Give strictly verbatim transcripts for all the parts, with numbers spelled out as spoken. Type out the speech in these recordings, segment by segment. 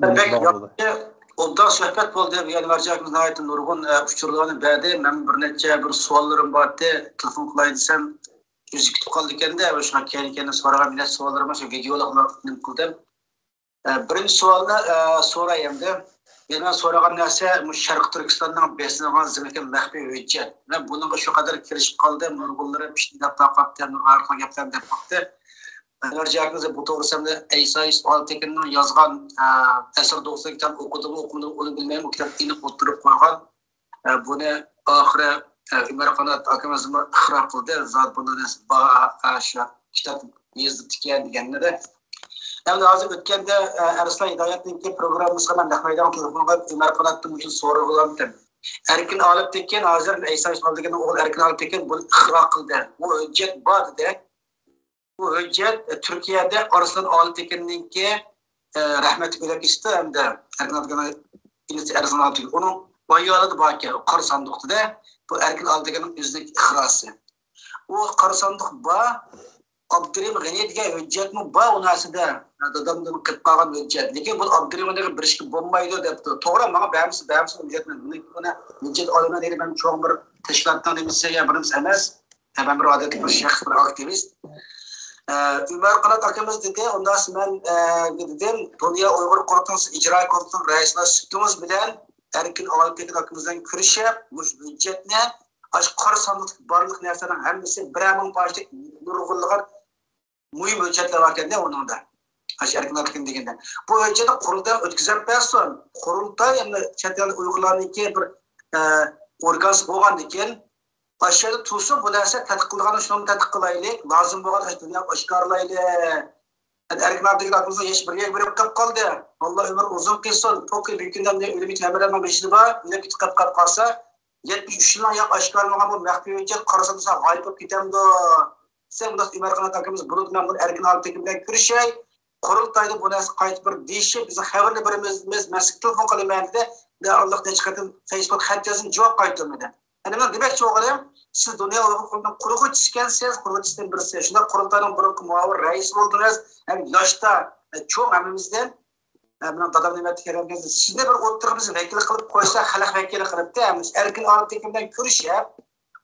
بەك ياخشى، ئوبدان سۆھبەت بولدى. ئەنۋەرجان ئاكىمىز ناھايىتى نۇرغۇن ئۇچۇرلارنى بەردى. مەن بىر نەچچە بىر سوئاللىرىم بار ئىدى، تېلېفون قىلاي دېسەم، ئۆزى كۈتۈپ قالىدۇ ئىكەن-دە، شۇڭا كەينى-كەينىدىن سورىغان بىر نەچچە سوئاللىرىم بار، شۇ ۋىدېئولارغا نېمە قىلدىم. ئە، بىرىنچى سوئالنى، ئە، سوراي ئەمدى. يەنە مەن سورىغان نەرسە، مۇشۇ شەرقىي تۈركىستاننىڭ بېسىنغان زېمىنىدىكى مەخپىي ھۆججەت. مەن بۇنىڭغا شۇ قەدەر كېلىشىپ قالدىم، نۇرغۇنلىرى پىشتىلداپ تارقاپتۇ، نۇرغۇن ھەر خىل گەپلەرنى دەپ باقتى. ئەنۋەر جاكىز بۇ توغرىسىدا ئەمدى ئەيسا ئىسمائىل تېكىننىڭ يازغان، ئە، ئەسەر توغرىسىدا كىتاب ئوقۇدىمۇ، ئوقۇمىدىمۇ، ئۇنى بىلمەيمەن، ئۇ كىتاب ئېنىق ئوتتۇرىغا قويغان. ئە، بۇنى ئاخىرى، ئە، ئۆمەر قانات ئاكىمىزمۇ ئىقرار قىلدى. زادى بۇنى بار، ئە، شۇ كىتاب يېزىپتىكەن دېگەنلىرى. ئەمدى ھازىر ئۆتكەندە، ئە، ئەرسلان ھىدايەتنىڭكى پروگراممىسىغا مەن نەق مەيدانغا تېلېفون قىلىپ، ئۆمەر قاناتتىن مۇشۇ سورىغۇلامتىم. ئەركىن ئالىپتېكىن ھازىر ئەيسا ئالىپتېكىن ئوغلى ئەركىن ئالىپتېكىن بۇنى ئىقرار قىلدى. بۇ ھۆججەت بار دېدى. بۇ ھۆججەت، ئە، تۈركىيەدە ئارسلان ئالىپتېكىننىڭكى، ئە، رەھمەتلىك ئۆلۈپ كېتىپتۇ ئەمدى. ئەركىن ئالىپتېكىن ئىنىسى ئەرسلان ئالىپتېكىن. ئۇنىڭ باياناتى باركەن، قارا ساندۇقتا-دە. بۇ ئەركىن ئالىپتېكىننىڭ ئۆزىنىڭ ئىقراسى. ئۇ قارا ساندۇق بار. ئابدۇرېھىم غېنى دېگەن ھۆججەتمۇ بار ئۇ نەرسىدە. دادامدىن قېلىپ قالغان ھۆججەت. لېكىن بۇ ئابدۇرېھىم غېنىگە بېرىشكە بولمايدۇ دەپتۇ. توغرا، ماڭا بەرمىسە، بەرمىسە ھۆججەتنى. بۇنى، بۇنى ھۆججەت ئالىمەن دېگەن مەن چوڭ بىر تەشكىلاتنىڭ نېمىسى يا بىرىمىز ئەمەس. مەن بىر ئادەتتىكى بىر شەخس، بىر ئاكتىۋىست. ئە، ئۆمەر قانات ئاكىمىز دېدى، ئۇنداق مەن، ئە، دېدىم، دۇنيا ئۇيغۇر قۇرۇلتىيىسى ئىجرا كومىتېتىنىڭ رەئىسى سۈپىتىڭىز بىلەن ئەركىن ئالىپتېكىن ئاكىمىز بىلەن كۆرۈشۈپ، مۇشۇ ھۆججەتنى، ئاشۇ قارا ساندۇقتىكى بارلىق نەرسىلەرنىڭ ھەممىسى بىرەر مىڭ پايچىلىق نۇرغۇنلىغان مۇھىم ھۆججەتلەر باركەن-دە ئۇنىڭدا. ئاشۇ ئەركىن ئالىپتېكىن دېگەندە. بۇ ھۆججەتنى قۇرۇلتايغا ئۆتكۈزۈپ بەرسۇن. قۇرۇلتاي ئەمدى چەت ئەل ئۇيغۇرلارنىڭكى بىر، ئە، ئورگانىسى بولغاندىكىن، ئاشۇ يەردە تۇرسۇن، بۇ نەرسە تەتقىق قىلىدىغان شۇنىڭغا تەتقىق قىلايلى، لازىم بولغان ئاشۇ دۇنياغا ئاشكارىلايلى. ئەمدى ئەركىن ئالىپتېكىن ئاكىمىزنىڭ يېشى بىر يەرگە بېرىپ قېلىپ قالدى. ئاللا ئۆمرى ئۇزۇن قىلسۇن. پوكى بۈگۈن كۈندە ئۆلۈم يېتىپ ھەممىدىن بېشىدا بار، ئۆلۈپ كېتىپ قېلىپ قالسا، يەتمىش ئۈچ يىلنىڭ يا ئاشكارىلانغان بۇ مەخپىي ھۆججەت قارىسا غايىب بولۇپ كېتەمدۇ؟ سەن مۇنداق ئۆمەر قانات ئاكىمىز بۇرۇن مەن بۇنى ئەركىن ئالىپتېكىن بىلەن كۆرۈشەي، قۇرۇلتايدا بۇ نەرسە قايتا بىر دېيىشىپ، بىزنىڭ خەۋىرىنى بېرىمىز، مەن سىزگە تېلېفون قىلىمەن دېدى. دە، ئاللىق نەچچە قېتىم فېيسبۇك خەت يازدىم، جاۋاب قايتۇرمىدى. ئەنە مەن دېمەكچى بولغىنىم، سىز دۇنيا ئۇيغۇر قۇرۇلتىيىنىڭ قۇرغۇچىسى ئىكەنسىز، قۇرغۇچىسىدىن بىرسى. شۇنداق قۇرۇلتاينىڭ بۇرۇنقى مۇئاۋىن رەئىسى بولدىڭىز، ھەم ياشتا، ئە، چوڭ ھەممىمىزدىن. ئە، مېنىڭ دادام نېمەتتە كەلگەن، سىزنى بىر ئوتتۇرىغا بىز ۋەكىل قىلىپ قويسا، خەلق ۋەكىلى قىلىپتۇ، ھەم ئەركىن ئالىپتېكىن بىلەن كۆرۈشۈپ،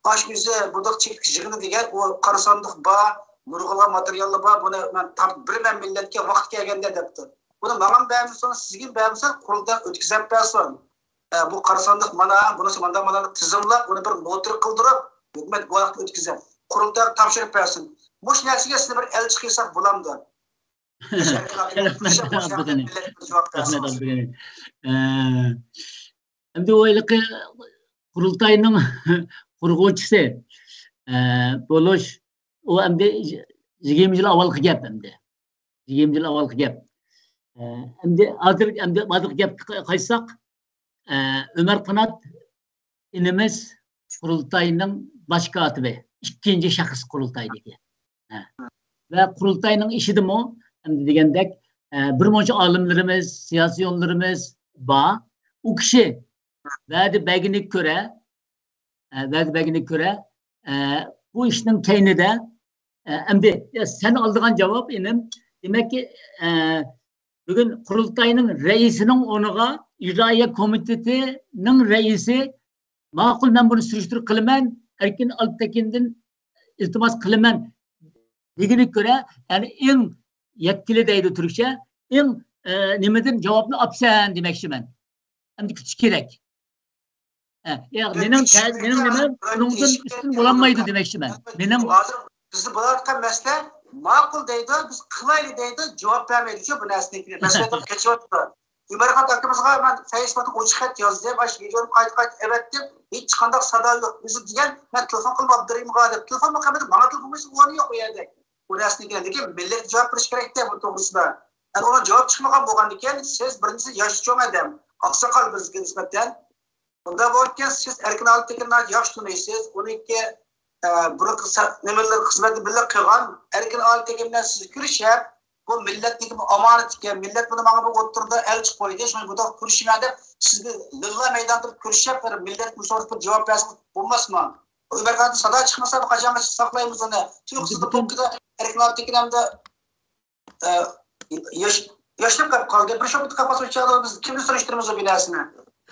ئاشۇ ئۆزى بۇنداق چېكىتلىك يىغىنى دېگەن، ئۇ قارا ساندۇق بار، نۇرغۇنلىغان ماتېرىياللار بار، بۇنى مەن تارتىپ بېرىمەن مىللەتكە ۋاقتى كەلگەندە دەپتۇ. بۇنى ماڭا بەرمىسۇن، سىزگە بەرمىسۇن، قۇرۇلتاي ئۆتكۈزۈپ بەرسۇن. ئە، بۇ قارا ساندۇق مانا، بۇنىڭ ئۈچۈن مانداق، مانداق تىزىملاپ، ئۇنى بىر نوتىر قىلدۇرۇپ، ھۆكۈمەت گۇۋاھلىقتا ئۆتكۈزۈپ، قۇرۇلتايغا تاپشۇرۇپ بەرسۇن. مۇشۇ نەرسىگە سىزنى بىر ئەلچى قىلساق بولامدۇ؟ رەھمەت، ئابدۇغېنى. رەھمەت، ئابدۇغېنى. ئە، ئەمدى ئۇ ھېلىقى قۇرۇلتاينىڭ قۇرغۇچىسى، ئە، بولۇش، ئۇ ئەمدى يىگىرمە يىل ئاۋۋالقى گەپ ئەمدى. يىگىرمە يىل ئاۋۋالقى گەپ. ئە، ئەمدى ھازىر، ئەمدى ھازىرقى گەپكە قايتساق، ئە، ئۆمەر قانات ئىنىمىز قۇرۇلتاينىڭ باش كاتىپى، ئىككىنچى شەخس قۇرۇلتايدىكى. ھە. ۋە قۇرۇلتاينىڭ ئىچىدىمۇ، ئەمدى دېگەندەك، ئە، بىر مۇنچە ئالىملىرىمىز، سىياسىيونلىرىمىز بار. ئۇ كىشى ۋەدە بەرگىنىگە كۆرە، ئە، ۋەدە بەرگىنىگە كۆرە، ئە، بۇ ئىشنىڭ كەينىدە، ئە، ئەمدى، ئە، سەن ئالىدىغان جاۋاب، ئىنىم، دېمەككى، ئە، بۈگۈن قۇرۇلتاينىڭ رەئىسىنىڭ ئورنىغا ئىجرائىيە كومىتېتىنىڭ رەئىسى، ماقۇل، مەن بۇنى سۈرۈشتۈرۈپ قىلىمەن، ئەركىن ئالىپتېكىندىن ئىلتىماس قىلىمەن دېگىنىگە كۆرە، يەنى ئەڭ يەتكىلى دەيدۇ تۈركچە، ئەڭ، ئە، نېمىدىن جاۋابنى ئاپسەن دېمەكچىمەن. ئەمدى كۈتۈش كېرەك. ئە، يا، مېنىڭ تە-، مېنىڭ نېمەم بۇنىڭدىن ئۈستۈن بولالمايدۇ دېمەكچىمەن. مېنىڭ ھازىر بىزدە بولۇۋاتقان مەسىلە، ماقۇل دەيدۇ، بىز قىلايلى دەيدۇ، جاۋاب بەرمەيدۇ شۇ بۇ نەرسىنىڭكى. مەسىلىدىن قېچىۋاتىدۇ. ئۆمەرخان ئاكىمىزغا مەن فەيسبۇكتا ئوچۇق خەت يازدىم، ئاشۇ ۋىدېونى قايتا-قايتا ئەۋەتتىم. ھېچقانداق سادا يوق. ئۆزى دېگەن، مەن تېلېفون قىلىپ ئابدۇرېھىمغا دەپ. تېلېفونمۇ قىلمىدىم، ماڭا تېلېفون قىلمىسا ئورنى يوق ئۇ يەردە. بۇ نەرسىنىڭكى، لېكىن مىللەتكە جاۋاب بېرىش كېرەكتە بۇ توغرىسىدا. يەنى ئۇنىڭ جاۋاب چىقمىغان بولغاندىكىن، سىز بىرىنچىسى ياش چوڭ ئادەم، ئاقساقال بىزگە نىسبەتەن. ئۇنداق بولغاندىكىن سىز ئەركىن ئالىپتېكىننى ياخشى تونۇيسىز. ئۇنىڭكى، ئە، بۇرۇنقى سا-، نېمىلەر خىزمەتنى بىللە قىلغان ئەركىن ئالىپتېكىن بىلەن سىز كۆرۈشۈپ، بۇ مىللەتنىڭكى بىر ئامانىتى ئىكەن، مىللەت بۇنى ماڭا بىر ئوتتۇرىدا ئەلچى قويدى، شۇڭا بۇنداق كۆرۈشىمەن دەپ سىزگە لىللا مەيداندا تۇرۇپ كۆرۈشۈپ، بىر مىللەت بۇ سوراققا بىر جاۋاب بەرسىڭىز بولماسمۇ؟ ئۆمەرخاندا سادا چىقمىسا، بۇ قاچانغىچە ساقلايمىز ئۇنى؟ تۇيۇقسىزدا بوپتۇ-دە، ئەركىن ئالىپتېكىن ئەمدى، ئە، ياش-، ياشىنىپ قېلىپ قالدى. بىر شوپۇردا قېلىپ قالسا، ئۇ چاغدا بىز كىمدىن سۈرۈشتۈرىمىز بۇ بىر نەرسىنى؟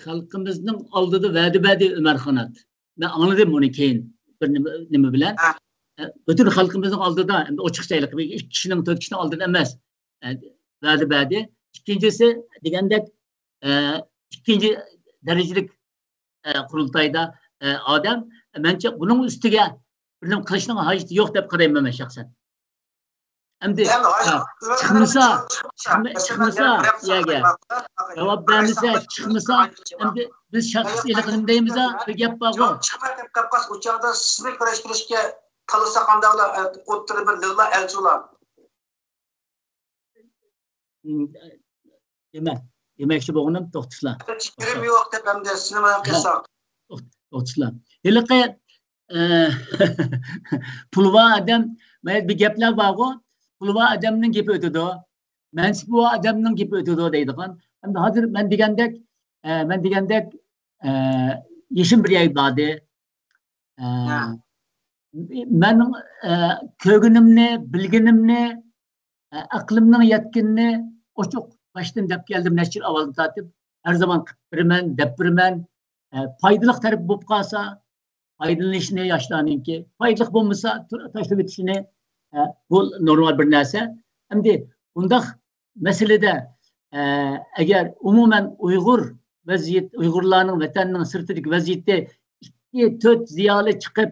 خەلقىمىزنىڭ ئالدىدا ۋەدە بەردى ئۆمەر قانات. مەن ئاڭلىدىم ئۇنى كېيىن بىر نېمە، نېمە بىلەن. ھە. ئە، پۈتۈن خەلقىمىزنىڭ ئالدىدا، ئەمدى ئوچۇقچە ئېيتىلىپ، ئىككى كىشىنىڭ، تۆت كىشىنىڭ ئالدىدا ئەمەس. ئە، ۋەدە بەردى. ئىككىنچىسى دېگەندەك، ئە، ئىككىنچى دەرىجىلىك، ئە، قۇرۇلتايدا، ئە، ئادەم، مەنچە بۇنىڭ ئۈستىگە بىر نېمە قىلىشنىڭ ھاجىتى يوق دەپ قارايمەن مەن شەخسەن. ئەمدى، ئە، چىقمىسا، چىقمىسا، يەگە جاۋاب بەرمىسە، چىقمىسا، ئەمدى بىز شەخس ئېلىقىنى دەيمىز، بىر گەپ بارغۇ. چىقماي قېلىپ قالسا، ئۇ چاغدا سىزنى كۈرەشتۈرۈشكە تاللىسا قانداقلا، ئوتتۇرا بىر لىغلا ئەلچى ئۇلار. دېمە، دېمەكچى بولغىنىم، توختىسىلا. يېرىم يوق دەپ ئەمدى سىنىمايان قىلساق. توختىسىلا. ھېلىقى، ئە، پۇلى بار ئادەم، مانا بىر گەپلەر بارغۇ، پۇلى بار ئادەمنىڭ گېپى ئۆتىدۇ، مەنسىپى بار ئادەمنىڭ گېپى ئۆتىدۇ دەيدىغان. ئەمدى ھازىر مەن دېگەندەك، ئە، مەن دېگەندەك، ئە، يېشىم بىر يەرگە باردى. ئە، ھە. مەن، ئە، كۆرگىنىمنى، بىلگىنىمنى، ئە، ئەقلىمنىڭ يەتكىنىنى ئوچۇق باشتىن دەپ كەلدىم، نەچچە يىل ئاۋۋالدىن تارتىپ. ھەر زامان قىلىپ بېرىمەن، دەپ بېرىمەن. ئە، پايدىلىق تەرىپى بولۇپ قالسا، پايدىلىنىشنى ياشلارنىڭكى، پايدىلىق بولمىسا، تۇر-، تاشلىۋېتىشىنى، ئە، بۇ نورمال بىر نەرسە. ئەمدى بۇنداق مەسىلىدە، ئە، ئەگەر ئومۇمەن ئۇيغۇر ۋەزىيەت، ئۇيغۇرلارنىڭ ۋەتەننىڭ سىرتىدىكى ۋەزىيىتى ئىككى، تۆت زىيالىي چىقىپ،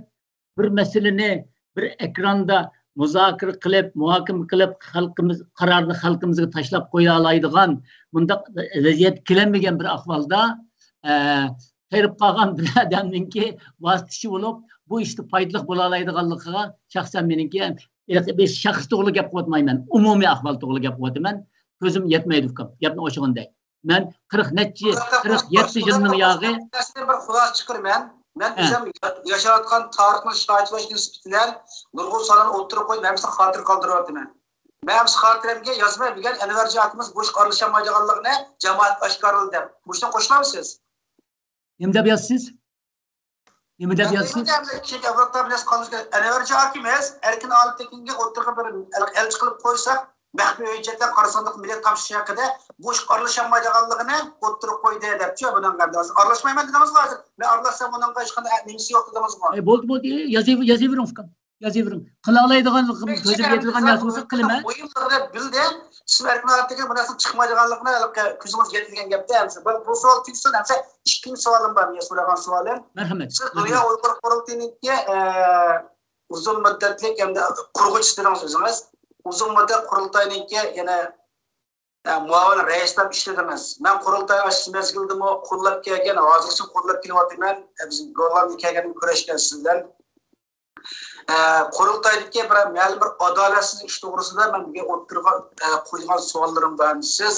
بىر مەسىلىنى بىر ئېكراندا مۇزاكىرە قىلىپ، مۇھاكىمە قىلىپ، خەلقىمىز، قارارنى خەلقىمىزگە تاشلاپ قويالايدىغان مۇنداق ۋەزىيەت كېلەلمىگەن بىر ئەھۋالدا، ئە، قېرىپ قالغان بىر ئادەمنىڭكى ۋاسىتىچى بولۇپ، بۇ ئىشتا پايدىلىق بولالايدىغانلىقىغا شەخسەن مېنىڭكى، بىر شەخس توغرىلىق گەپ قىلىۋاتمايمەن، ئومۇمىي ئەھۋال توغرىلىق گەپ قىلىۋاتىمەن. كۆزۈم يەتمەيدۇ، ئۇكام. گەپنى ئوشۇغىنى دەي. مەن قىرىق نەچچە، قىرىق يەتتە يىلنىڭ ياغى. بىر خۇلاسە چىقىرىمەن. مەن ھە. ئۆزۈم يا-، ياشاۋاتقان تارىخنىڭ شاھىتى بولۇش نىسبىتى بىلەن نۇرغۇن سانلارنى ئوتتۇرىغا قويۇپ، ھەممىسىنى خاتىرە قالدۇرۇۋاتىمەن. مەن ھەممىسى خاتىرەمگە يازماي بۈگۈن ئەنۋەرجان ئاكىمىز بۇ ئىشقا ئارىلىشالمايدىغانلىقىنى جامائەتكە ئاشكارىلىدى دەپ. مۇشۇنى قوشۇلامسىز؟ نېمە دەپ يازىسىز؟ نېمە دەپ يازىسىز؟ ئەنۋەرجان ئاكىمىز ئەركىن ئالىپتېكىنگە ئوتتۇرىغا بىر ئەلچى قىلىپ قويساق، مەخپىي ھۆججەتلەر، قارا ساندۇق، مىللەت تاپشۇرۇش ھەققىدە بۇ ئىشقا ئارىلىشالمايدىغانلىقىنى ئوتتۇرىغا قويدى دەپچۇ بۇنىڭغا. ئەمدى ھازىر ئارىلاشمايمەن دېدىڭىزغۇ ھازىر. مەن ئارىلاشسام بۇنىڭغا ھېچقانداق نېمىسى يوق دېدىڭىزغۇ. ئەي، بولدى، بولدى. يازىۋ-، يازىۋېرىڭ، ئۇكام. يازىۋېرىڭ. قىلالايدىغانلىقىم، كۆزۈم يېتىدىغان نەرسە بولسا قىلىمەن. مۇھىملىقىنى بىلدى. سىز ئەركىن ئالىپتېكىن بۇ نەرسىنىڭ چىقمايدىغانلىقىنى ھېلىقى كۆزىڭىز يەتمىگەن گەپتە ھەمسە. بۇ، بۇ سوئال تۈگىسۇن ھەمسە ئىككىنچى سوئالىم بار، مېنىڭ سورىغان سوئالىم. مەرھەمەت. سىز دۇنيا ئۇيغۇر قۇرۇلتىيىنىڭكى، ئە، ئۇزۇن مۇددەتلىك ھەمدە قۇرغۇچىسى دېدىڭىز ئۆزىڭىز. ئۇزۇن مۇددەت قۇرۇلتاينىڭكى يەنە، ئە، مۇئاۋىن رەئىس بولۇپ ئىشلىدىڭىز. مەن قۇرۇلتاي ئاچقۇچ مەزگىلدىمۇ قوللاپ كەلگەن، ھازىرغىچە قوللاپ كېلىۋاتىمەن. ئە، بىز گوللاندىيەگە كەلگەندىن كۆرۈشكەن سىز بىلەن. ئە، قۇرۇلتايدىكى بىر مەلۇم بىر ئادالەتسىزلىك ئىش توغرىسىدا مەن بۈگۈن ئوتتۇرىغا، ئە، قويغان سوئاللىرىم بار. سىز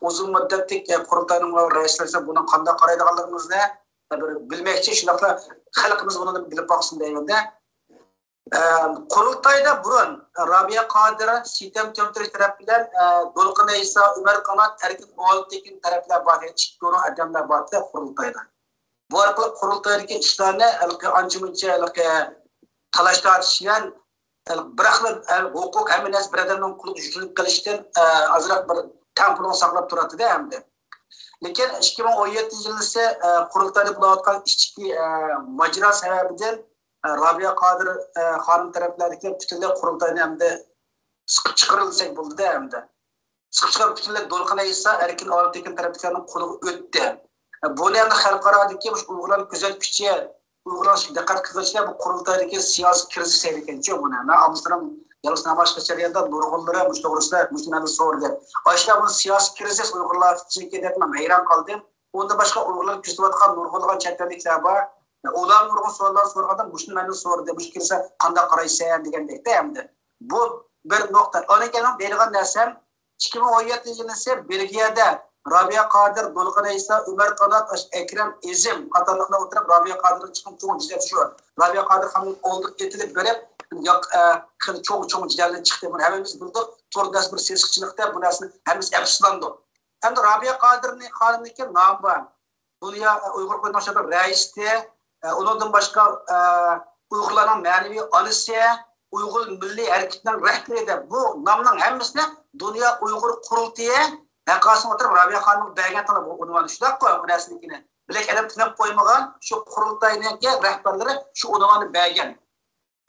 ئۇزۇن مۇددەتلىك، ئە، قۇرۇلتاينىڭ رەئىسلىرى بۇنىڭ قانداق قارايدىغانلىقىڭىزنى، ئە، بىر بىلمەكچى، شۇنداقلا خەلقىمىز بۇنى بىلىپ باقسۇن دەيمەن-دە. ئە، قۇرۇلتايدا بۇرۇن رابىيە قادىر، سىتەم تۆمتۈرۈش تەرەپ بىلەن، ئە، دولقۇن ئەيسا، ئۆمەر قانات، ئەركىن ئالىپتېكىن تەرەپلەر بار، ئىككى گۇرۇھ ئادەملەر بار ئۇ قۇرۇلتايدا. بۇ ئارقىلىق قۇرۇلتايدىكى ئىشلارنى ھېلىقى ئانچە-مۇنچە ھېلىقى تالاش-تارتىش بىلەن، ھېلىقى بىراقلا، ھە، ھوقۇق ھەممە نەرسە بىر ئادەمنىڭ قولىغا يۈكلىنىپ قېلىشتىن، ئە، ئازراق بىر تەڭپۇڭلۇق ساقلاپ تۇراتتى-دە ئەمدى. لېكىن ئىككى مىڭ ئون يەتتىنچى يىلىسى، ئە، قۇرۇلتايدا بولۇۋاتقان ئىچكى، ئە، ماجىرا سەۋەبىدىن، ئە، رابىيە قادىر، ئە، خانىم تەرەپلەردىكى پۈتۈنلەي قۇرۇلتاينى ئەمدى سىقىپ چىقىرىلدى دېسەك بولىدۇ-دە ئەمدى. سىقىپ چىقىرىپ پۈتۈنلەي دولقۇن ئەيسا، ئەركىن ئالىپتېكىن تەرەپتىكىلەرنىڭ قولىغا ئۆتتى. بۇنى ئەمدى خەلقئارادىكى مۇشۇ ئۇيغۇرلارنى كۆزەتكۈچى، ئۇيغۇرلارنى دىققەت قىلغۇچىلار بۇ قۇرۇلتايدىكى سىياسىي كىرىزىس دەيدىكەنچۇ بۇنى. مەن ئاممىسىنىڭ يالغۇز نامايىش قىلىش جەريانىدا نۇرغۇنلىرى مۇشۇ توغرىسىدا مۇشۇ مەنىدە سورىدى. ئاشۇنداق بۇ سىياسىي كىرىزىس ئۇيغۇرلارنىڭكى دەپ مەن ھەيران قالدىم. ئۇندىن باشقا ئۇيغۇرلارنى كۆزىتىۋاتقان نۇرغۇنلىغان چەت ئەللىكلەر بار. ئۇلار نۇرغۇن سوئاللار سورىغاندا مۇشۇنى مەندىن سورىدى، مۇشۇ كىرسە قانداق قارايسەن دېگەندەكتە ئەمدى. بۇ بىر نۇقتا. ئاندىن كېيىن دەيدىغان نەرسەم، ئىككى مىڭ ئون يەتتىنچى يىلىسى بېلگىيەدە رابىيە قادىر، دولقۇن ئەيسا، ئۆمەر تالات، ئەكرەم ئېزىم قاتارلىقلار ئولتۇرۇپ رابىيە قادىرغا چىققان چوڭ جېدەل شۇ. رابىيە قادىر خانىم ئالدىغا ئېتىلىپ بېرىپ، ياق-، ئە، خېلى چوڭ، چوڭ جېدەلدىن چىقتى. بۇنى ھەممىمىز بىلدۇق. تور دەرسى بىر سېسىقچىلىقتا بۇ نەرسىنى ھەممىمىز ئەپسۇسلاندۇق. ئەمدى رابىيە قادىرنى، خانىمنىڭكى نامى بار. دۇنيا ئۇيغۇر قۇرۇلتىيىنىڭ رەئىسى، ئە، ئۇنىڭدىن باشقا، ئە، ئۇيغۇرلارنىڭ مەنىۋى ئانىسى، ئۇيغۇر مىللىي ھەرىكىتىنىڭ رەھبىرى دەپ بۇ نامنىڭ ھەممىسىنى دۇنيا ئۇيغۇر قۇرۇلتىيى ۋەقەسىنى ئوتتۇرۇپ، رابىيە خانىمغا بەرگەن تالا بۇ ئۇنۋاننى، شۇنداققۇ؟ بۇ نەرسىنىڭكىنى بىلەك ئادەم تىنىپ قويمىغان، شۇ قۇرۇلتاينىڭكى رەھبەرلىرى شۇ ئۇنۋاننى بەرگەن.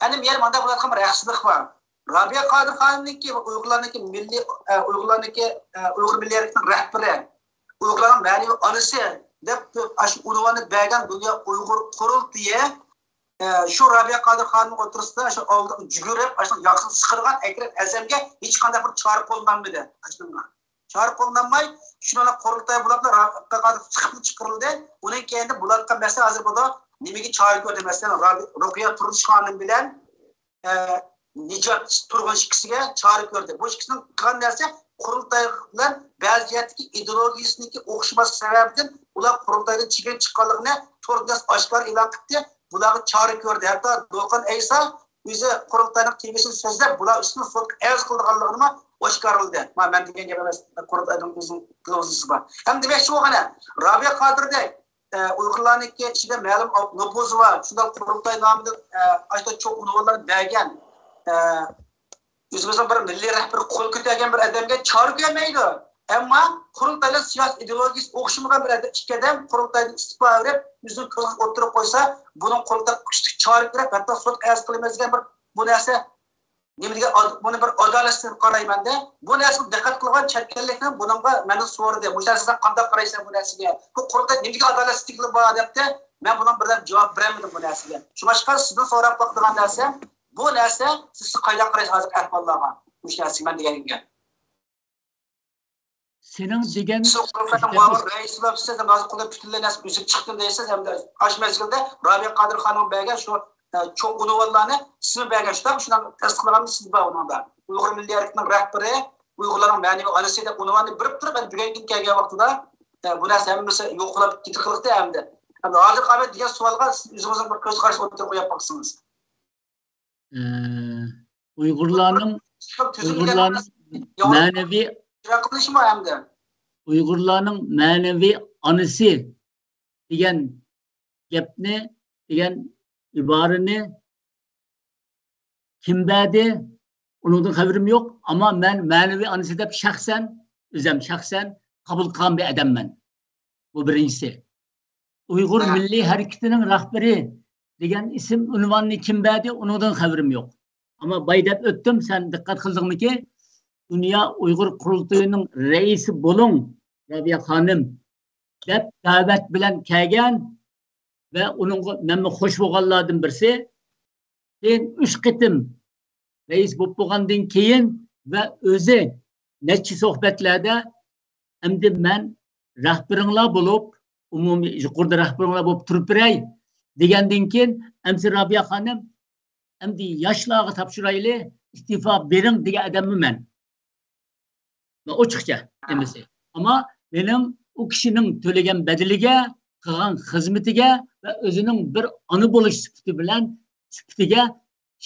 ئەنە بۇ يەردە مانداق بولۇۋاتقان بىر ھەقسىزلىك بار. رابىيە قادىر خانىمنىڭكى، ئۇيغۇرلارنىڭكى مىللىي، ئە، ئۇيغۇرلارنىڭكى، ئە، ئۇيغۇر مىللىي ھەرىكىتىنىڭ رەھبىرى، ئۇيغۇرلارنىڭ مەنىۋى ئانىسى دەپ ئاشۇ ئۇنۋاننى بەرگەن دۇنيا ئۇيغۇر قۇرۇلتىيى، ئە، شۇ رابىيە قادىر خانىمنىڭ ئوتتۇرىسىدا شۇ ئالدىغا يۈگۈرۈپ، ئاشۇ ياقىسىنى سىقىرغان ئەكرەم ئەزەمگە ھېچقانداق بىر چارە قوللانمىدى. چارە قوللانماي، شۇنىڭ قۇرۇلتاي بولۇپلا رابىيە قادىر چىقىپلا چىقىرىلدى. ئۇنىڭ كەينىدىن بولۇۋاتقان مەسىلە ھازىر بۇدا نېمىگە چارە كۆردى؟ مەسىلەن، رابىيە، رۇقىيە تۇردۇش خانىم بىلەن، ئە، نىجات تۇرغۇن ئىككىسىگە چارە كۆردى. بۇ ئىككىسىنىڭ قىلغان نەرسە قۇرۇلتاي بىلەن بەزى يەردىكى ئىدېئولوگىيىسىنىڭكى ئوخشىماس سەۋەبىدىن ئۇلار قۇرۇلتايدىن چېكىنىپ چىققانلىقىنى توردا ئاشكارا ئېلان قىلدى. بۇلارغا چارە كۆردى. ھەتتا دولقۇن ئەيسا ئۆزى قۇرۇلتاينىڭ تېگىشىنى سۆزلەپ، بۇلار ئۈستىدىن سوتقا ئەرز قىلىدىغانلىقىنىمۇ ئاشكارىلىدى. ما، مەن دېگەن گەپ ئەمەس، قۇرۇلتاينىڭ ئۆزىنىڭ تېلېۋىزىيىسى بار. ھەم دېمەكچى بولغىنى، رابىيە قادىردەك، ئە، ئۇيغۇرلارنىڭكى ئىچىدە مەلۇم نوپۇزى بار، شۇنداق قۇرۇلتاي نامىدىن، ئە، ئاشۇنداق چوڭ ئۇنۋانلارنى بەرگەن، ئە، ئۆزىمىزنىڭ بىر مىللىي رەھبىرى قول كۆتەرگەن بىر ئادەمگە چارە كۆرمەيدۇ. ئەمما قۇرۇلتايدا سىياسىي ئىدېئولوگىيىسى ئوخشىمىغان بىر ئادەم، ئىككى ئادەم قۇرۇلتايدىن ئىستېپا بېرىپ، ئۆزىنىڭ كۆزىگە ئوتتۇرىغا قويسا، بۇنىڭ قولىدا كۈچلۈك چارە كۆرۈپ، ھەتتا سوتقا ئەرز قىلىمىز دېگەن بىر، بۇ نەرسە نېمە دېگەن ئاد-، بۇنى بىر ئادالەتسىز دەپ قارايمەن-دە. بۇ نەرسىگە دىققەت قىلغان چەت ئەللىكلەر بۇنىڭغا مەندىن سورىدى، مۇشۇ نەرسىگە سەن قانداق قارايسەن بۇ نەرسىگە؟ بۇ قۇرۇلتاي نېمىگە ئادالەتسىزلىكلىرى بار دەپتۇ. مەن بۇنىڭغا بىردەم جاۋاب بېرەلمىدىم بۇ نەرسىگە. شۇڭلاشقا سىزدىن سوراپ باقىدىغان نەرسەم، بۇ نەرسە سىز، سىز قانداق قارايسىز ھازىرقى ئەھۋاللارغا؟ مۇشۇ نەرسىگە مەن دېگەن گەپ. سېنىڭ دېگەن سىز قۇرۇلتاينىڭ مۇئاۋىن رەئىسى بولۇپسىز، ھازىر قۇرۇلتاي پۈتۈنلەي نەرسە ئۈزۈپ چىقتىم دەيسىز، ھەمدە ئاشۇ مەزگىلدە رابىيە قادىر خانىم بەرگەن شۇ، ئە، چوڭ ئۇنۋانلارنى سىزمۇ بەرگەن، شۇنداق، شۇنداق تەستىقلىغانمۇ سىز بار ئۇنىڭدا. ئۇيغۇر مىللىي ھەرىكىتىنىڭ رەھبىرى، ئۇيغۇرلارنىڭ مەنىۋى ئانىسى دەپ ئۇنۋاننى بېرىپ تۇرۇپ، ئەمدى بۈگۈنكى كۈنگە كەلگەن ۋاقتىدا، ئە، بۇ نەرسە ھەممىسى يوقىلاپ كېتىپ قالدى ئەمدى. ئەمدى ھازىر قالماي دېگەن سوئالغا سىز ئۆزىڭىزنىڭ بىر كۆز قارىشىنى ئوتتۇرىغا قويۇپ باقسىڭىز. ئە، ئۇيغۇرلارنىڭ، ئۇيغۇرلارنىڭ مەنىۋى، ئۇيغۇرلارنىڭ مەنىۋى ئانىسى دېگەن گەپنى، دېگەن ئىبارىنى كىم بەردى؟ ئۇنىڭدىن خەۋىرىم يوق. ئەمما مەن مەنىۋى ئانىسى دەپ شەخسەن، ئۆزەم شەخسەن قوبۇل قىلغان بىر ئادەممەن. بۇ بىرىنچىسى. ئۇيغۇر مىللىي ھەرىكىتىنىڭ رەھبىرى دېگەن ئىسىم ئۇنۋاننى كىم بەردى، ئۇنىڭدىن خەۋىرىم يوق. ئەمما بايا دەپ ئۆتتۈم، سەن دىققەت قىلدىڭمىكى؟ دۇنيا ئۇيغۇر قۇرۇلتىيىنىڭ رەئىسى بولۇڭ، رابىيە خانىم، دەپ دەۋەت بىلەن كەلگەن ۋە ئۇنىڭغا مەنمۇ خوش بولغانلاردىن بىرسى. كېيىن ئۈچ قېتىم رەئىس بولۇپ بولغاندىن كېيىن ۋە ئۆزى نەچچە سۆھبەتلەردە، ئەمدى مەن رەھبىرىڭلار بولۇپ، ئومۇمىي يۇقىرىدا رەھبىرىڭلار بولۇپ تۇرۇپ بېرەي دېگەندىن كېيىن، ئەمسە رابىيە خانىم، ئەمدى ياشلارغا تاپشۇرايلى، ئىستېپا بېرىڭ دېگەن ئادەممۇ مەن. مەن ئوچۇقچە نېمىسى. ئەمما مېنىڭ ئۇ كىشىنىڭ تۆلىگەن بەدىلىگە، قىلغان خىزمىتىگە ۋە ئۆزىنىڭ بىر ئانا بولۇش سۈپىتى بىلەن، سۈپىتىگە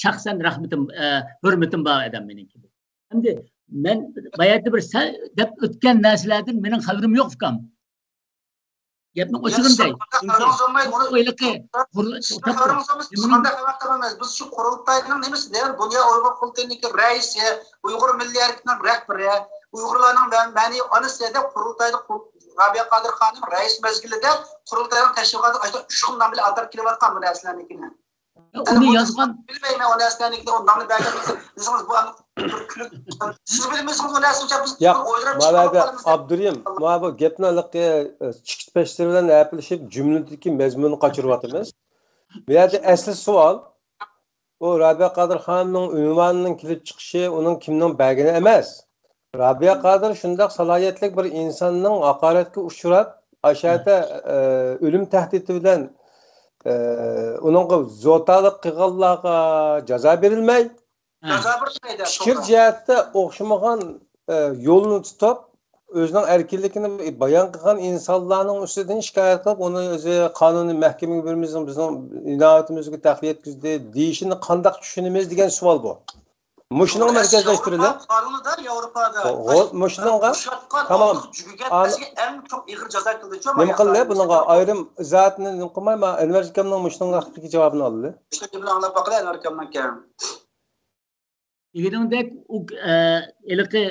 شەخسەن رەھمىتىم، ئە، ھۆرمىتىم بار ئادەم مېنىڭكى. ئەمدى مەن باياتى بىر سەل دەپ ئۆتكەن نەرسىلەردىن مېنىڭ خەۋىرىم يوق، ئۇكام. گەپنىڭ ئوچۇقىنى دەي. چۈنكى بۇ ھېلىقى قۇر-، توختاپ تۇر. بۇنىڭ بىز شۇ قۇرۇلتاينىڭ نېمىسى دەيمەن، دۇنيا ئۇيغۇر قۇرۇلتىيىنىڭكى رەئىسى، ئۇيغۇر مىللىي ھەرىكىتىنىڭ رەھبىرى، ئۇيغۇرلارنىڭ مە-، مەنىۋى ئانىسى دەپ قۇرۇلتايدا قۇر-، رابىيە قادىر خانىم رەئىس مەزگىلىدە قۇرۇلتاينىڭ تەشۋىقاتىغا ئاشۇنداق ئۇچقۇن نام بىلەن ئاتاپ كېلىۋاتقان بۇ نەرسىلەرنىڭكىنى. ئۇنى يازغان. بىلمەيمەن ئۇ نەرسىلەرنىڭكىنى، ئۇ نامنى بەرگەن بىلسىڭىز، بۇ ئەمدى بىر كۈلۈپ، سىز بىلمىسىڭىز ئۇ نەرسىنى، بىز ياق، ئويلاپ ماۋۇ يەردە ئابدۇرېھىم، ماۋۇ گەپنى ھېلىقى، ئە، چىقىش پەشلىرى بىلەن ھەپىلىشىپ، جۈملىدىكى مەزمۇننى قاچۇرۇۋاتىمىز. بۇ يەردە ئەسلى سوئال، ئۇ رابىيە قادىر خانىمنىڭ ئۇنۋانىنىڭ كېلىپ چىقىشى، ئۇنىڭ كىمنىڭ بەرگىنى ئەمەس. رابىيە قادىر شۇنداق سالاھىيەتلىك بىر ئىنساننىڭ ھاقارەتكە ئۇچراپ، ئاشۇ يەردە، ئە، ئۆلۈم تەھدىتى بىلەن، ئە، ئۇنىڭغا زوتالىق قىلغانلارغا جازا بېرىلمەي، جازا بېرىلمەيدۇ، پىكىر جەھەتتە ئوخشىمىغان، ئە، يولنى تۇتۇپ، ئۆزىنىڭ ئەركىنلىكىنى بايان قىلغان ئىنسانلارنىڭ ئۈستىدىن شىكايەت قىلىپ، ئۇنى ئۆزى قانۇنىي مەھكىمىگە بېرىمىز، بىزنىڭ ئىناۋىتىمىزگە تەخلىيە يەتكۈزدى دېيىشىنى قانداق چۈشىنىمىز دېگەن سوئال بۇ. مۇشۇنىڭغا مەركەزلەشتۈرىلە. قانۇنىدا ياۋروپادا مۇشۇنىڭغا تامام. ئەڭ چوڭ ئېغىر جازا كېلىدۇچۇ. نېمە قىلدى؟ بۇنىڭغا ئايرىم ئىزاھاتنى نېمە قىلماي، مانا ئەنۋەر ئاكامنىڭ مۇشۇنىڭغا ھەقىقىي جاۋابىنى ئالدى. شۇنى ئاڭلاپ باقىلى ئەنۋەر ئاكامنىڭكى. دېگىنىڭدەك، ئۇ، ئە، ھېلىقى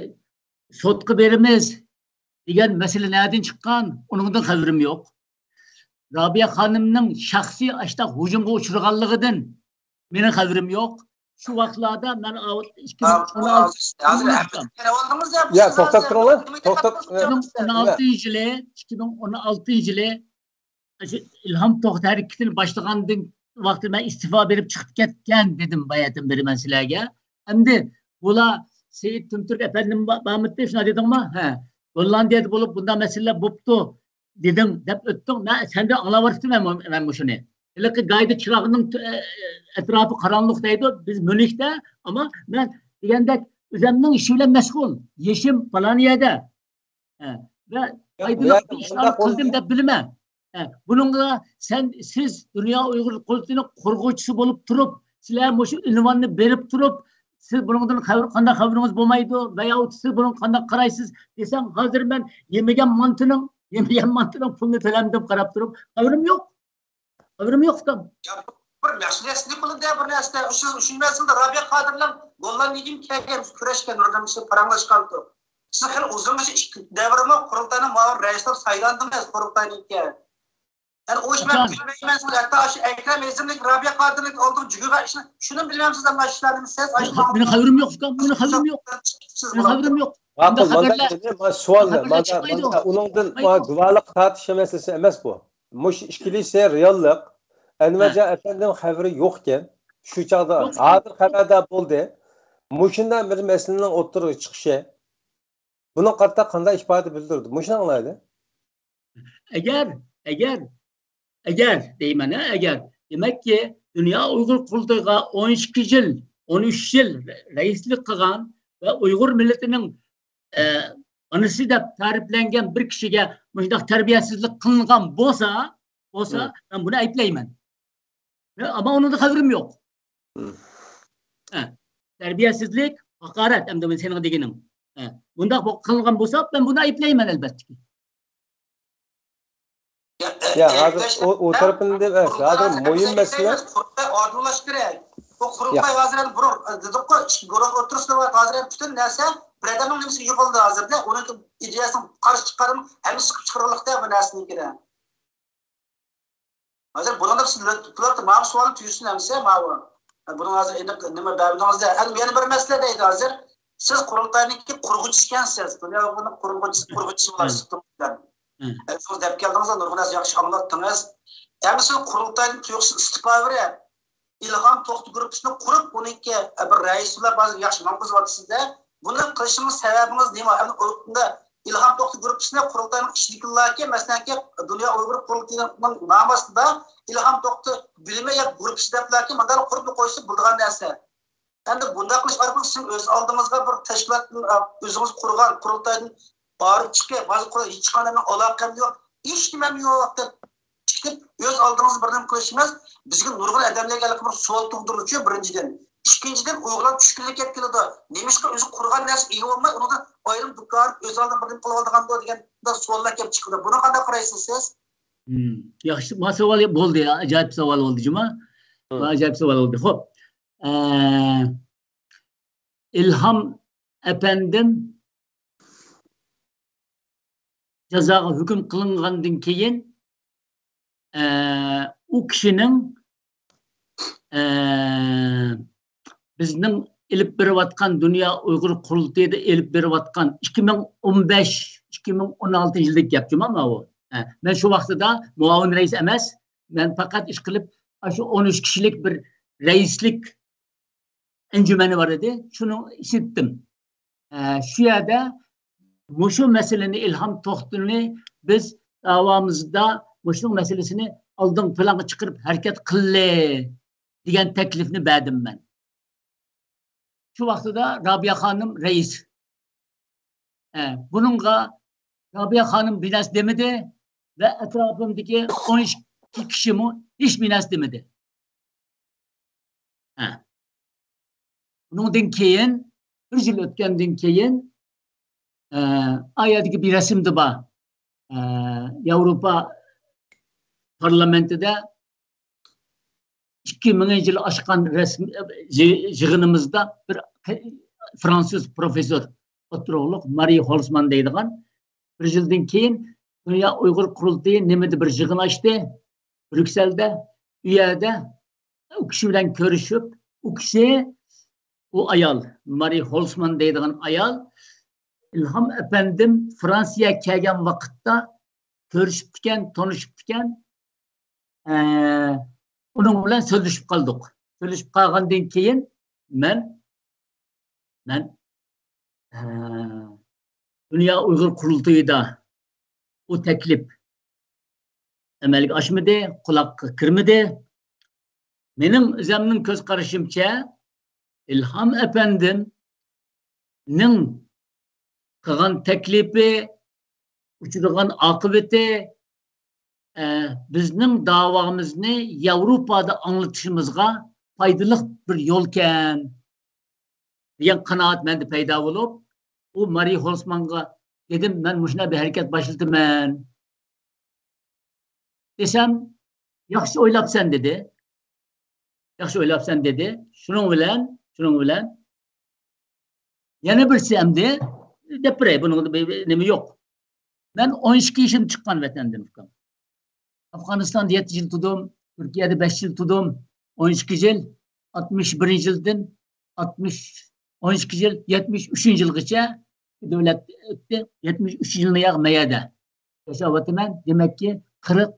سوتقا بېرىمىز، دېگەن مەسىلە نەدىن چىققان؟ ئۇنىڭدىن خەۋىرىم يوق. رابىيە خانىمنىڭ شەخسىي ئاشتاق ھۇجۇمغا ئۇچرىغانلىقىدىن مېنىڭ خەۋىرىم يوق. شۇ ۋاقىتلاردا مەن ئىككى مىڭ ئون ئالتىنچى يىلى، توختاپ تۇرۇڭلار. توختاپ، ئىككى مىڭ ئون ئالتىنچى يىلى، ئىككى مىڭ ئون ئالتىنچى يىلى شۇ ئىلھام توختى ھەرىكىتىنى باشلىغاندىن ۋاقتىدا مەن ئىستېفا بېرىپ چىقىپ كەتكەن دېدىم، باياتىن بېرىمەن سىلەرگە. ئەمدى بۇلار سېيىت تۈمتۈرك ئەپەندىمۇ با-، بارمىدى، شۇنداق دېدىڭمۇ؟ ھە. گوللاندىيەدە بولۇپ بۇنداق مەسىلىلەر بوپتۇ دېدىڭ دەپ ئۆتتۈڭ. مەن سەندىن ئاڭلاۋاتىپتىمەن مەن، مەن مۇشۇنى. ھېلىقى گايدا چىراغنىڭ تۈ-، ئە-، ئەتراپى قاراڭغۇلۇق دەيدۇ. بىز ميۇنخدا، ئەمما مەن دېگەندەك ئۆزەمنىڭ ئىشى بىلەن مەشغۇل. يېشىم پالان يەردە. ھە، ۋە ياق، ئايدىڭلىق بۇ يەردە بىر ئىشلارنى ئۇنداق قىلدىم بولمايدۇ. دەپ بىلىمەن. ھە، بۇنىڭغا سەن، سىز دۇنيا ئۇيغۇر قۇرۇلتىيىنىڭ قۇرغۇچىسى بولۇپ تۇرۇپ، سىلەر مۇشۇ ئۇنۋاننى بېرىپ تۇرۇپ، سىز بۇنىڭدىن خەۋەر، قانداق خەۋىرىڭىز بولمايدۇ ۋە ياكى سىز بۇنىڭغا قانداق قارايسىز دېسەڭ، ھازىر مەن يېمىگەن مانتىنىڭ، يېمىگەن مانتىنىڭ پۇلىنى تۆلەمدىم قاراپ تۇرۇپ، خەۋىرىم يوق. خەۋىرىم يوق، ئۇكام. يا، بىر مەسئۇلىيەتسىزلىك قىلىدۇ بىر نەرسىدە. شۇ، شۇ مەسىلىدە رابىيە قادىرنىڭ گوللاندىيەدىن كەلگەن كۈرەشكەن، بىردەمسى پاراڭلاشقانتۇ. سىز خېلى ئۇزۇنغىچە ئىككى دەۋرمۇ قۇرۇلتاينىڭ مۇئاۋىن رەئىسى بولۇپ سايلاندىڭىز، قۇرۇلتاينىڭكى. يەنى ئۇ ئىش مەن ئۇكام، بىلمەيمەن، سىز ھەتتا شۇ ئەكرەم ھېزىرنىڭ رابىيە قادىرنىڭ ئالدىغا جۈگىگە ئىشنى، شۇنى بىلمەمسىز، ئەمما ئىشلارنى سىز مېنىڭ خەۋىرىم يوق، ئۇكام، مېنىڭ خەۋىرىم يوق. مېنىڭ خەۋىرىم يوق. ماقۇل، مۇنداق مۇنداق دېدى، مانا سوئال، مانا، مانا ئۇنىڭدىن، مانا، گۇۋاھلىق تارتىش مەسىلىسى ئەمەس بۇ. مۇشۇ ئىككىلىسى رېئاللىق. ئەنۋەرجان ئەپەندىنىڭ خەۋىرى يوقكەن. شۇ چاغدا ھازىر خەۋەردار بولدى. مۇشۇنداق بىر مەسىلىنىڭ ئوتتۇرىغا چىقىشى بۇنىڭغا قارىتا قانداق ئىپادە بىلدۈرىدۇ؟ مۇشۇنى ئاڭلايلى. ئەگەر، ئەگەر، ئەگەر دەيمەن، ھە، ئەگەر. دېمەككى، دۇنيا ئۇيغۇر قۇرۇلتىيىغا ئون ئىككى يىل، ئون ئۈچ يىل رەئىسلىك قىلغان ۋە ئۇيغۇر مىللىتىنىڭ، ئە، ئانىسى دەپ تەرىپلەنگەن بىر كىشىگە مۇشۇنداق تەربىيەسىزلىك قىلىنغان بولسا، بولسا، مەن بۇنى ئەيىبلەيمەن. ئەمما ئۇنىڭدا خەۋىرىم يوق. ھە، تەربىيەسىزلىك، ھاقارەت، ئەمدى مەن سېنىڭ دېگىنىڭ. ھە، بۇنداق بو-، قىلغان بولسا، مەن بۇنى ئەيىبلەيمەن، ئەلۋەتتىكى. يا، ھازىر ئۇ، ئۇ تەرىپىنى دەپ ئەمەس. ھازىر مۇھىم مەسىلە. قۇرۇلتاي ئادىللاشتۇرۇش كېرەك. بۇ قۇرۇلتاي ھازىر ئەمدى بۇرۇن دېدۇققۇ، ئىككى گۇرۇھ ئوتتۇرىسىدا ھازىر ئەمدى پۈتۈن نەرسە بىر ئادەمنىڭ نېمىسىگە يىغىلدى ھازىردە. ئۇنىڭ ئىدىيەسىنىڭ قارشى چىققانلىرىنىڭ ھەممىسى چىقىپ چىقىرىلىقتا بۇ نەرسىنىڭكىدە. ھازىر بۇنىڭدا سىز بۇلار ماۋۇ سوئالنى تۈگىسۇن ئەمسە ماۋۇ. بۇنىڭ ھازىر ئېنىق نېمە بەرمىدىڭىز-دە. ھەم يەنە بىر مەسىلە دەيدۇ ھازىر. سىز قۇرۇلتاينىڭكى قۇرغۇچىسى ئىكەنسىز. دۇنيا ئۇيغۇرىنىڭ قۇرغۇچىسى، قۇرغۇچىسى بولارسىز. ئۆزىڭىز دەپ كەلدىڭىز، نۇرغۇن نەرسە ياخشى ئاڭلاتتىڭىز. ئەمدى سىز قۇرۇلتايدىن تۇيۇقسىز ئىستېپا بېرىپ، ئىلھام توختى گۇرۇپپىسىنى قۇرۇپ، ئۇنىڭكى بىر رەئىسى بىلەن بازار ياخشى ماڭغۇزۇۋاتىسىز-دە. بۇنداق قىلىشىڭىز سەۋەبىڭىز نېمە؟ ئەمدى ئۇ-، ئۇنداق ئىلھام توختى گۇرۇپپىسىنى قۇرۇلتاينىڭ ئىچىدىكىلەركى، مەسىلەنكى، دۇنيا ئۇيغۇر قۇرۇلتىيىنىڭ نامى ئاستىدا ئىلھام توختى بىلىمى يا گۇرۇپپىسى دەپلەركى مۇنداق قۇرۇپ قويسا بولىدىغان نەرسە. ئەمدى بۇنداق قىلىش ئارقىلىق سىز ئۆز ئالدىڭىزغا بىر تەشكىلاتتىن، ئۆزىڭىز قۇرغان قۇرۇلتايدىن بارىپ چىقىپ، ھازىر قۇرۇلتاي ھېچقانداق ئالاقەم يوق، ھېچنېمەم يوق دەپ چىقىپ، ئۆز ئالدىڭىزدا بىر نېمە قىلىش ئەمەس، بىزگە نۇرغۇن ئادەملەرگە ھېلىقى بىر سوئال تۇغدۇرۇۋېتىدۇ، بىرىنچىدىن. ئىككىنچىدىن، ئۇيغۇرلار چۈشكۈنلۈك كەپ كېلىدۇ. نېمىشقا ئۆزى قۇرغان نەرسە ئىگە بولماي، ئۇنىڭدىن ئايرىم دۇكان ئۆز ئالدىغا بىر نېمە قىلىۋالىدىغاندۇ دېگەن بىر سوئاللار كەپ چىقىدۇ. بۇنىڭغا قانداق قارايسىز سىز؟ مم، ياخشى، ما سوئال بولدى، ئاجايىپ سوئال بولدى، جۇما. مم. ئاجايىپ سوئال بولدى. خوپ. ئە، ئىلھام ئەپەندىم جازاغا ھۆكۈم قىلىنغاندىن كېيىن، ئە، ئۇ كىشىنىڭ، ئە، بىزنىڭ ئېلىپ بېرىۋاتقان، دۇنيا ئۇيغۇر قۇرۇلتىيىدا ئېلىپ بېرىۋاتقان ئىككى مىڭ ئون بەش، ئىككى مىڭ ئون ئالتىنچى يىلدىكى گەپ جۇما ماۋۇ. ئە، مەن شۇ ۋاقتىدا مۇئاۋىن رەئىس ئەمەس، مەن پەقەت ئىشقىلىپ، ئاشۇ ئون ئۈچ كىشىلىك بىر رەئىسلىك ئەنجۈمەنى بار ئىدى. شۇنىڭ ئىشلىتتىم. ئە، شۇ يەردە مۇشۇ مەسىلىنى، ئىلھام توختىنى بىز داۋامىزدا مۇشۇنىڭ مەسىلىسىنى ئالدىنقى پىلانغا چىقىرىپ ھەرىكەت قىللى دېگەن تەكلىپنى بەردىم مەن. شۇ ۋاقتىدا رابىيە خانىم رەئىس. ئە، بۇنىڭغا رابىيە خانىم بىر نەرسە دېمىدى ۋە ئەتراپىمدىكى ئون ئىككى كىشىمۇ ھېچ بىر نەرسە دېمىدى. ھە. ئۇنىڭدىن كېيىن، بىر يىل ئۆتكەندىن كېيىن، ئە، ئا يەردىكى بىر رەسىمدە بار. ئە، ياۋروپا پارلامېنتىدا ئىككى مىڭىنچى يىل ئاچقان رەسمىي، يىغىنىمىزدا بىر فرانسۇز پروفېسسور، ئوتتۇرىغۇلۇق مارى خولسمان دەيدىغان، بىر يىلدىن كېيىن دۇنيا ئۇيغۇر قۇرۇلتىيى نېمىدە بىر يىغىن ئاچتى، بريۇكسېلدە. ئۇ يەردە ئۇ كىشى بىلەن كۆرۈشۈپ، ئۇ كىشى، ئۇ ئايال، مارى ھولسمان دەيدىغان ئايال، ئىلھام ئەپەندىم فرانسىيەگە كەلگەن ۋاقىتتا كۆرۈشۈپتىكەن، تونۇشۇپتىكەن. ئە، ئۇنىڭ بىلەن سۆزلىشىپ قالدۇق. سۆزلىشىپ قالغاندىن كېيىن مەن، مەن، ئە، دۇنيا ئۇيغۇر قۇرۇلتىيىدا ئۇ تەكلىپ ئەمەلگە ئاشمىدى، قۇلاققا كىرمىدى. مېنىڭ ئۆزەمنىڭ كۆز قارىشىمچە، ئىلھام ئەپەندىمنىڭ قىلغان تەكلىپى، ئۇچرىغان ئاقىۋىتى، ئە، بىزنىڭ داۋامىزنى ياۋروپادا ئاڭلىتىشىمىزغا پايدىلىق بىر يولكەن دېگەن قانائەت مەندە پەيدا بولۇپ، ئۇ مارى ھولسمانغا دېدىم، مەن مۇشۇنداق بىر ھەرىكەت باشلىتىمەن دېسەم، ياخشى ئويلاپسەن دېدى. ياخشى ئويلاپسەن دېدى. شۇنىڭ بىلەن، شۇنىڭ بىلەن يەنە بىرسى ئەمدى دەپ بېرەي، بۇنىڭدا بىر، بىر نېمە يوق. مەن ئون ئىككى يېشىمدا چىققان ۋەتەندىن، ئۇكام. ئافغانىستاندا يەتتە يىل تۇردۇم، تۈركىيەدە بەش يىل تۇردۇم، ئون ئىككى يىل، ئاتمىش بىرىنچى يىلدىن ئاتمىش، ئون ئىككى يىل، يەتمىش ئۈچىنچى يىلغىچە دۆلەتتە ئۆتتى. يەتمىش ئۈچ يىلنى ياغ مەيەدە ياشاۋاتىمەن. دېمەككى، قىرىق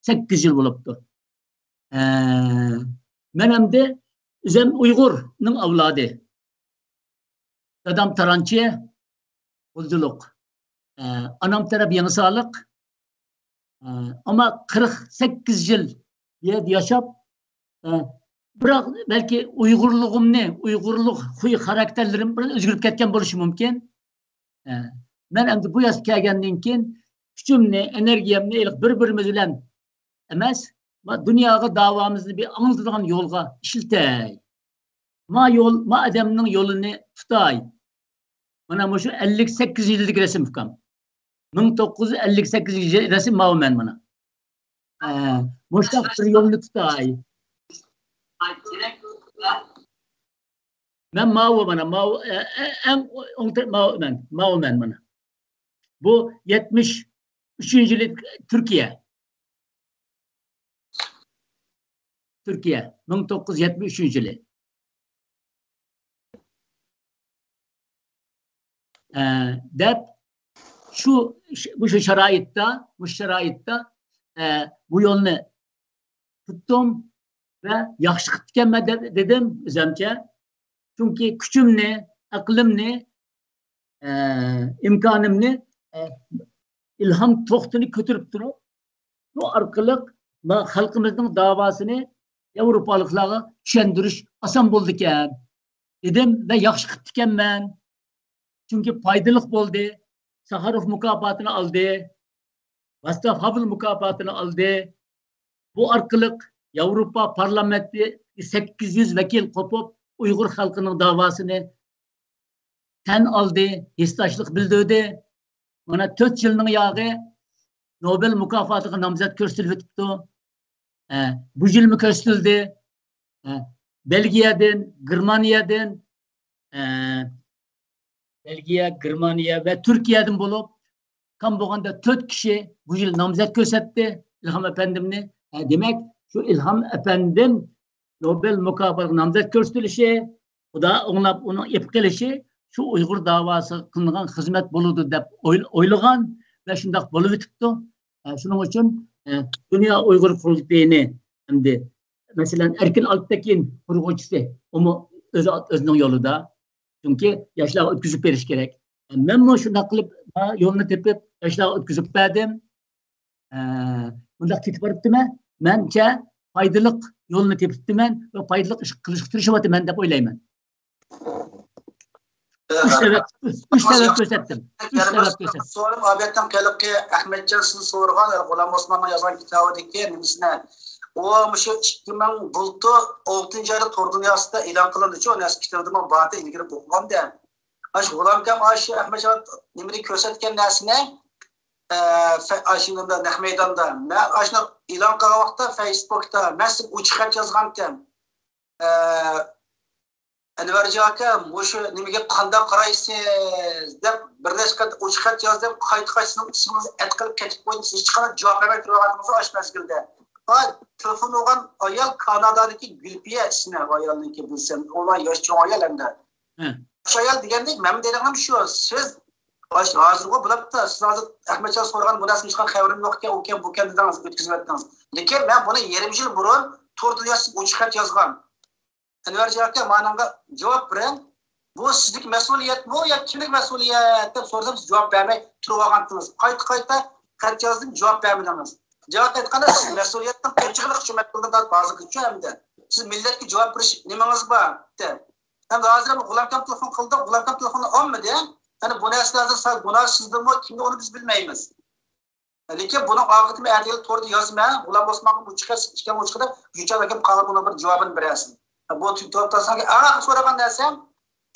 سەككىز يىل بولۇپتۇ. ئە، مەن ئەمدى ئۆزۈم ئۇيغۇرنىڭ ئەۋلادى. دادام تارانچى، غۇلجىلىق. ئە، ئانام تەرەپ يېڭىسارلىق. ئە، ئەمما قىرىق سەككىز يىل بۇ يەردە ياشاپ، ئە، بىراق بەلكى ئۇيغۇرلۇقۇمنى، ئۇيغۇرلۇق خۇي خاراكتېرلىرىم بىر ئۆزگىرىپ كەتكەن بولۇشى مۇمكىن. ئە، مەن ئەمدى بۇ ياشقا كەلگەندىن كېيىن كۈچۈمنى، ئېنېرگىيەمنى ھېلىقى بىر-بىرىمىز بىلەن ئەمەس، ما دۇنياغا داۋامىزنى بىر ئاڭلىتىدىغان يولغا ئىشلىتەي. ما يول، ما ئادەمنىڭ يولىنى تۇتاي. مانا مۇشۇ ئەللىك سەككىزىنچى يىلدىكى رەسىم، ئۇكام. مىڭ توققۇز يۈز ئەللىك سەككىزىنچى يىل رەسىم ماۋۇ مەن مانا. ئە، مۇشۇنداق بىر يولنى تۇتاي. مەن ماۋۇ مانا، ماۋۇ، ئە، ئە، ئەڭ ئوڭ تەرەپ ماۋۇ مەن، ماۋۇ مەن مانا. بۇ يەتمىش ئۈچىنچى يىلى تۈركىيە. تۈركىيە، مىڭ توققۇز يۈز يەتمىش ئۈچىنچى يىلى. ئە، دەپ، شۇ، مۇشۇ شارائىتتا، مۇشۇ شارائىتتا، ئە، بۇ يولنى تۇتتۇم ۋە ياخشى قىپتىكەنمەن دەپ دېدىم ئۆزەمچە. چۈنكى كۈچۈمنى، ئەقلىمنى، ئە، ئىمكانىمنى، ئە، ئىلھام توختىنى كۆتۈرۈپ تۇرۇپ، بۇ ئارقىلىق ما-، خەلقىمىزنىڭ داۋاسىنى ياۋروپالىقلارغا چۈشەندۈرۈش ئاسان بولىدىكەن، دېدىم ۋە ياخشى قىپتىكەنمەن. چۈنكى پايدىلىق بولدى. ساخاروف مۇكاپاتىنى ئالدى. ۋاستاف ھاۋېل مۇكاپاتىنى ئالدى. بۇ ئارقىلىق ياۋروپا پارلامېنتى سەككىز يۈز ۋەكىل قوپۇپ، ئۇيغۇر خەلقىنىڭ داۋاسىنى تەن ئالدى، ھېسداشلىق بىلدۈردى. مانا تۆت يىلنىڭ ياغى نوبېل مۇكاپاتىغا نامزەت كۆرسىتىلىۋېتىپتۇ. ئە، بۇ يىلمۇ كۆرسىتىلدى. ئە، بەلگىيەدىن، گېرمانىيەدىن، ئە، بەلگىيە، گېرمانىيە ۋە تۈركىيەدىن بولۇپ، كام بولغاندا تۆت كىشى بۇ يىل نامزەت كۆرسەتتى ئىلھام ئەپەندىمنى. ئە، دېمەك، شۇ ئىلھام ئەپەندىم نوبېل مۇكاپاتىغا نامزەت كۆرسىتىلىشى، خۇدا ئوڭلاپ ئۇنىڭ ئېلىپ قېلىشى شۇ ئۇيغۇر داۋاسىغا قىلىنغان خىزمەت بولىدۇ دەپ ئويل-، ئويلىغان ۋە شۇنداق بولۇۋېتىپتۇ. ئە، شۇنىڭ ئۈچۈن، ئە، دۇنيا ئۇيغۇر قۇرۇلتىيىنى ئەمدى، مەسىلەن، ئەركىن ئالپتەكىن قۇرغۇچىسى، ئۇمۇ ئۆزى، ئۆزىنىڭ يولىدا. چۈنكى ياشلارغا ئۆتكۈزۈپ بېرىش كېرەك. مەنمۇ شۇنداق قىلىپ يولنى تېپىپ ياشلارغا ئۆتكۈزۈپ بەردىم. ئە، مۇنداق كېتىپ بېرىپتىمەن. مەنچە پايدىلىق يولنى تېپىپتىمەن ۋە پايدىلىق ئىش قىلىشقا تىرىشىۋاتىمەن دەپ ئويلايمەن. ئۈچ سەۋەب، ئۈچ سەۋەب كۆرسەتتىم. ئۈچ سەۋەب كۆرسەتتىم. سورۇپ، ئابەتتىن قېلىقى ئەخمەتجان سىز سورىغان غۇلام ئوسماننىڭ يازغان كىتابىدىكى نېمىسىنى، ئۇ مۇشۇ ئىككى مىڭ بۇلتۇر ئالتىنچى ئايدا تور دۇنياسىدا ئېلان قىلىندىچۇ، نەرسە كىتابىدىمۇ بارتى، ئىلگىرى ئوقۇغاندا. ئاش غۇلامكام ئاش ئەخمەتجان نېمىنى كۆرسەتكەن نەرسىنى، ئە، ئاشۇ نەق مەيداندا، مەن ئاشۇنى ئېلان قىلغان ۋاقىتتا فەيسبۇكتا مەن سىزگە ئوچۇق خەت يازغانتىم. ئە، ئەنۋەرجان ئاكا، مۇشۇ نېمىگە قانداق قارايسىز دەپ بىر نەچچە قېتىم ئوچۇق خەت يازدىم. قايتا قايتا سىزنىڭ ئىسمىڭىزنى ئەتقىلىپ كېتىپ قويدۇم. سىز ھېچقانداق جاۋاب بەرمەي تۇرۇۋاتىدىغىنىڭىز ئاشۇ مەزگىلدە. ھا، تېلېفون ئۇرغان ئايال كانادادىكى گۈلپىيە ئىسمى ئايالنىڭكى، بىلسەم، ئۇلار ياش چوڭ ئايال ئەمدى. ھە. شۇ ئايال دېگەندەك، مەن دېگىنىم شۇ، سىز ھاز-، ھازىرغۇ بولۇپتۇ، سىز ھازىر ئەخمەتجان سورىغان بۇ نەرسىنى ھېچقانداق خەۋىرىم يوقكەن، ئۇكەن، بۇكەن دېدىڭىز، ئۆتكۈزۈۋەتتىڭىز. لېكىن مەن بۇنى يېرىم يىل بۇرۇن تور دۇنياسىغا ئوچۇق خەت يازغان. ئەنۋەرجان ئاكا، مانىڭغا جاۋاب بېرىڭ. بۇ سىزدىكى مەسئۇلىيەتمۇ يا كىملىك مەسئۇلىيەت دەپ سورىسام، سىز جاۋاب بەرمەي تۇرۇۋالغانتىڭىز. قايتا-قايتا خەت يازدىم، جاۋاب بەرمىدىڭىز. جاۋاب ئېيتقاندا، سىز مەسئۇلىيەتنىڭ قېچىغىلىق شۇ مەسىلىدىن تارتىپ ھازىرغىچە ئەمدى. سىز مىللەتكە جاۋاب بېرىش نېمىڭىز بار؟ دەپ. ئەمدى ھازىر غۇلامكام تېلېفون قىلدى، غۇلامكام تېلېفوننى ئالمىدى. يەنى بۇ نەرسىلەر ھازىر سەل گۇناھ سىزدىمۇ، كىمدە، ئۇنى بىز بىلمەيمىز. لېكىن بۇنىڭ ئاقىۋىتىنى ئەتىگەن توردا يازىمەن، غۇلام ئوسمانغا بۇ چىقىپ، ئىكەن ئۇ چىقىپ، يۈچەن ئاكام قالغان بۇنىڭ بىر جاۋابىنى بېرەسىز. بۇ تۈ-، تور تازىسىنىڭ ئەڭ ئاخىرى سورىغان نەرسەم،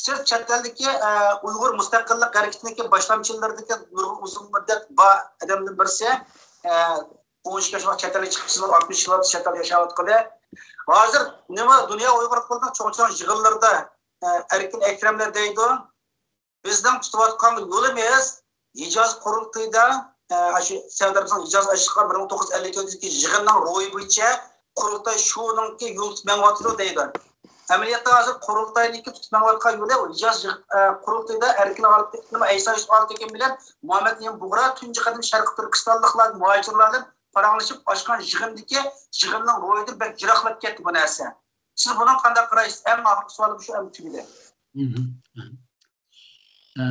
سىز چەت ئەلدىكى، ئە، ئۇيغۇر مۇستەقىللىق ھەرىكىتىنىڭكى باشلامچىلىرىدىكى نۇرغۇن ئۇزۇن مۇددەت بار ئادەمدىن بىرسى، ئە، ئون ئىككى ياش ۋاقىت چەت ئەلگە چىقىپ، سىز ئاتمىش يىل چەت ئەلدە ياشاۋاتقىلى. ھازىر نېمە دۇنيا ئۇيغۇر قۇرۇلتىيىنىڭ چوڭ-چوڭ يىغىنلىرىدا، ئە، ئەركىن ئەكرەملەر دەيدۇ. بىزنىڭ تۇتۇۋاتقان يولىمىز ھىجاز قۇرۇلتىيىدا، ئە، شۇ سەئۇدى ئەرەبىستان ھىجاز ئاشىقلار بىر مىڭ توققۇز يۈز ئەللىك تۆتىنچى يىغىننىڭ روھى بويىچە قۇرۇلتاي شۇنىڭكى يول تۇتۇپ مېڭىۋاتىدۇ دەيدۇ. ئەمەلىيەتتە ھازىر قۇرۇلتاينىڭكى تۇتۇپ مېڭىۋاتقان يولى ھىجاز يىغ-، ئە، قۇرۇلتىيىدا ئەركىن ئالتىكىن، ئەيسا يۈسۈپ ئالتىكىن بىلەن مۇھەممەد ئىمىن بۇغرا تۇنجى قېتىم شەرقىي تۈركىستانلىقلار، مۇھاجىرلار بىلەن پاراڭلىشىپ ئاچقان يىغىندىكى يىغىننىڭ روھىدىن بەك يىراقلاپ كەتتى بۇ نەرسە. سىز بۇنىڭغا قانداق قارايسىز؟ ئەڭ ئاخىرقى سوئالىم شۇ، ئەمدى تۈگىدى. مھم. ئە،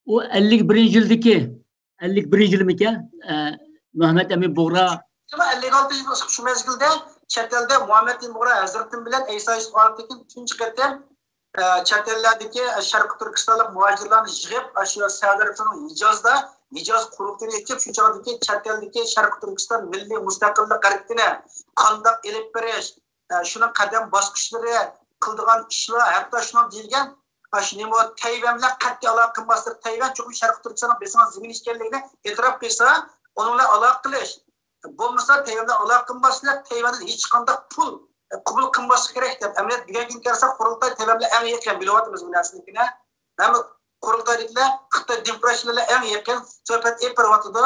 ئۇ ئەللىك بىرىنچى يىلدىكى، ئەللىك بىرىنچى يىلمىكەن؟ ئە، مۇھەممەد ئەمىن بۇغرا. ئەللىك ئالتىنچى يىل شۇ مەزگىلدە چەت ئەلدە مۇھەممەد ئىمىن بۇغرا ھەزرىتىم بىلەن ئەيسا يۈسۈپ ئالتىكىن تۇنجى قېتىم، ئە، چەت ئەللەردىكى شەرقىي تۈركىستانلىق مۇھاجىرلارنى يىغىپ، ئاشۇ سەئۇدى ئەرەبىستاننىڭ ھىجازدا، ھىجاز قۇرۇلتىيىنى ئېچىپ، شۇ چاغدىكى چەت ئەلدىكى شەرقىي تۈركىستان مىللىي مۇستەقىللىق ھەرىكىتىنى قانداق ئېلىپ بېرىش، ئە، شۇنىڭ قەدەم باسقۇچلىرى، قىلىدىغان ئىشلار، ھەتتا شۇنىڭ دېيىلگەن، ئاشۇ نېمە، تەيۋەن بىلەن قەتئىي ئالاقە قىلماسلىق، تەيۋەن چوقۇم شەرقىي تۈركىستاننىڭ بېسىلغان زېمىن ئىكەنلىكىنى ئېتىراپ قىلسا، ئۇنىڭ بىلەن ئالاقە قىلىش، بولمىسا تەيۋەن بىلەن ئالاقە قىلماسلىق، تەيۋەندىن ھېچقانداق پۇل، ئە، قوبۇل قىلماسلىق كېرەك دەپ. ئەمەلىيەتتە بۈگۈنكى كۈنگە كەلسەك، قۇرۇلتاي تەيۋەن بىلەن ئەڭ يېقىن، بىلىۋاتىمىز بۇ نەرسىنىڭكىنى. ھەم قۇرۇلتايدىكىلەر خىتاي دېموكراتچىلار بىلەن ئەڭ يېقىن سۆھبەت ئېلىپ بېرىۋاتىدۇ.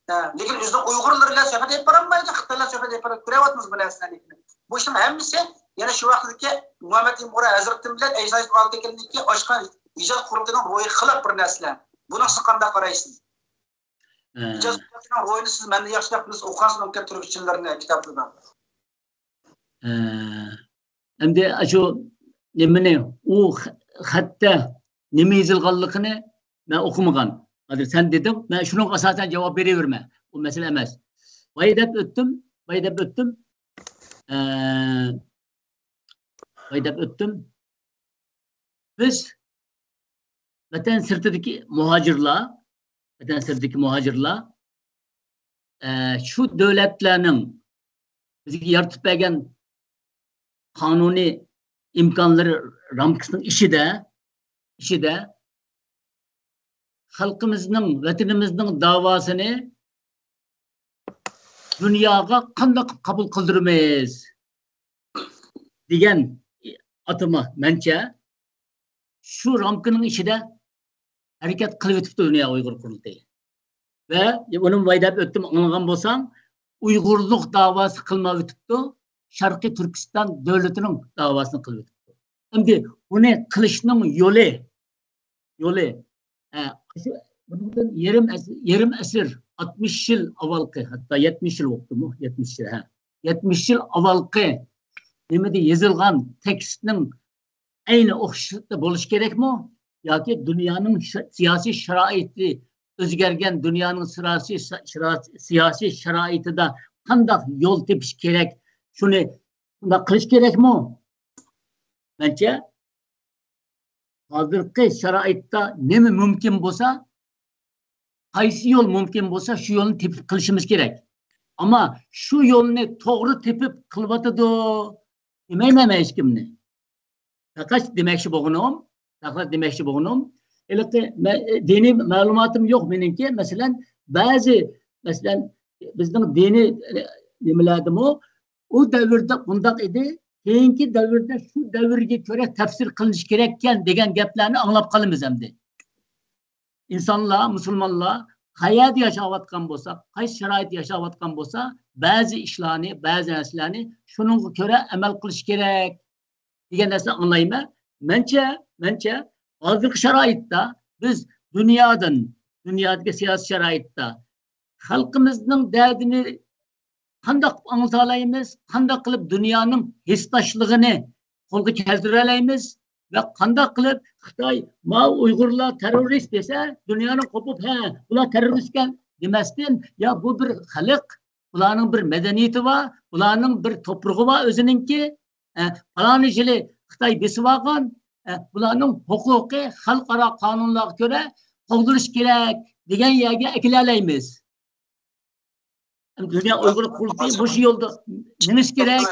ھە، لېكىن ئۆزىنىڭ ئۇيغۇرلىرى بىلەن سۆھبەت ئېلىپ بارالمايدۇ، خىتاي بىلەن سۆھبەت ئېلىپ بارىدۇ. كۆرۈۋاتىمىز بۇ نەرسىلەرنى. بۇ ئىشنىڭ ھەممىسى يەنە شۇ ۋاقىتتىكى مۇھەممەد ئىمىن بۇغرا ھەزرىتىم بىلەن ئەيسا يۈسۈپ ئالتىكىننىڭكى ئاچقان ھىجاز قۇرۇلتىيىنىڭ روھىغا خىلاپ بىر نەرسىلەر. بۇنىڭغا سىز قانداق قارايسىز؟ ئە. ھىجاز قۇرۇلتىيىنىڭ روھىنى سىز مەندىن ياخشىراق بىلىسىز، ئوقۇغانسىز مۇمكىن تۈركچىلەرنى كىتابلىرىدا. ئە، ئەمدى ئاشۇ نېمىنى، ئۇ خ-، خەتتە نېمە يېزىلغانلىقىنى مەن ئوقۇمىغان. ھازىر سەن دېدىڭ، مەن شۇنىڭغا ئاساسەن جاۋاب بېرىۋېرىمەن. ئۇ مەسىلە ئەمەس. بايا دەپ ئۆتتۈم، بايا دەپ ئۆتتۈم. ئە، بايا دەپ ئۆتتۈم. بىز ۋەتەن سىرتىدىكى مۇھاجىرلار، ۋەتەن سىرتىدىكى مۇھاجىرلار، ئە، شۇ دۆلەتلەرنىڭ بىزگە يارىتىپ بەرگەن قانۇنىي ئىمكانلىرى رامكىسىنىڭ ئىچىدە، ئىچىدە خەلقىمىزنىڭ، ۋەتىنىمىزنىڭ داۋاسىنى دۇنياغا قانداق قىلىپ قابۇل قىلدۇرىمىز دېگەن ئاتىما مەنچە شۇ رامكىنىڭ ئىچىدە ھەرىكەت قىلىۋېتىپتۇ دۇنيا ئۇيغۇر قۇرۇلتىيى. ۋە ئۇنى بايا دەپ ئۆتتۈم، ئاڭلىغان بولساڭ، ئۇيغۇرلۇق داۋاسى قىلمايۋېتىپتۇ، شەرقىي تۈركىستان دۆلىتىنىڭ داۋاسىنى قىلىۋېتىپتۇ. ئەمدى بۇنى قىلىشنىڭ يولى، يولى، ئە، شۇ بۇنىڭدىن يېرىم ئەس-، يېرىم ئەسىر، ئاتمىش يىل ئاۋۋالقى، ھەتتا يەتمىش يىل بوپتۇمۇ؟ يەتمىش يىل، ھە. يەتمىش يىل ئاۋۋالقى نېمىدە يېزىلغان تېكىستنىڭ ئەينى ئوخشاش بولۇشى كېرەكمۇ؟ ياكى دۇنيانىڭ شا-، سىياسىي شارائىتى ئۆزگەرگەن، دۇنيانىڭ سىراسىي شا-، شىرا-، سىياسىي شارائىتىدا قانداق يول تېپىش كېرەك؟ شۇنى شۇنداق قىلىش كېرەكمۇ؟ مەنچە، ھازىرقى شارائىتتا نېمە مۇمكىن بولسا، قايسى يول مۇمكىن بولسا، شۇ يولنى تېپىپ قىلىشىمىز كېرەك. ئەمما شۇ يولنى توغرا تېپىپ قىلىۋاتىدۇ دېمەيمەن مەن ھېچكىمنى. پەقەت دېمەكچى بولغىنىم، پەقەت دېمەكچى بولغىنىم، ھېلىقى مە-، دىنىي مەلۇماتىم يوق مېنىڭكى. مەسىلەن، بەزى، مەسىلەن، بىزنىڭ دىنىي، ئە، نېمىلەردىمۇ ئۇ دەۋردە بۇنداق ئىدى، كېيىنكى دەۋردە شۇ دەۋرگە كۆرە تەپسىر قىلىنىشى كېرەككەن دېگەن گەپلەرنى ئاڭلاپ قالىمىز ئەمدى. ئىنسانلار، مۇسۇلمانلار قەيەردە ياشاۋاتقان بولسا، قايسى شارائىتتا ياشاۋاتقان بولسا، بەزى ئىشلارنى، بەزى نەرسىلەرنى شۇنىڭغا كۆرە ئەمەل قىلىش كېرەك دېگەن نەرسىنى ئاڭلايمەن. مەنچە، مەنچە ھازىرقى شارائىتتا بىز دۇنيادىن، دۇنيادىكى سىياسىي شارائىتتا خەلقىمىزنىڭ دەردىنى قانداق قىلىپ ئاڭلىتالايمىز، قانداق قىلىپ دۇنيانىڭ ھېسداشلىقىنى قولغا كەلتۈرەلەيمىز ۋە قانداق قىلىپ خىتاي ماۋۇ ئۇيغۇرلار تېررورىست دېسە، دۇنيانىڭ قوپۇپ، ھە، بۇلار تېررورىستكەن دېمەستىن، يا بۇ بىر خەلق، بۇلارنىڭ بىر مەدەنىيىتى بار، بۇلارنىڭ بىر توپرىقى بار ئۆزىنىڭكى، ئە، پالانى يىلى خىتاي بېسىۋالغان، ئە، بۇلارنىڭ ھوقۇقى خەلقئارا قانۇنلارغا كۆرە قوغدىلىشى كېرەك دېگەن يەرگە ئەكېلەلەيمىز. دۇنيا ئۇيغۇر قۇرۇلتىيى مۇشۇ يولدا مېڭىش كېرەك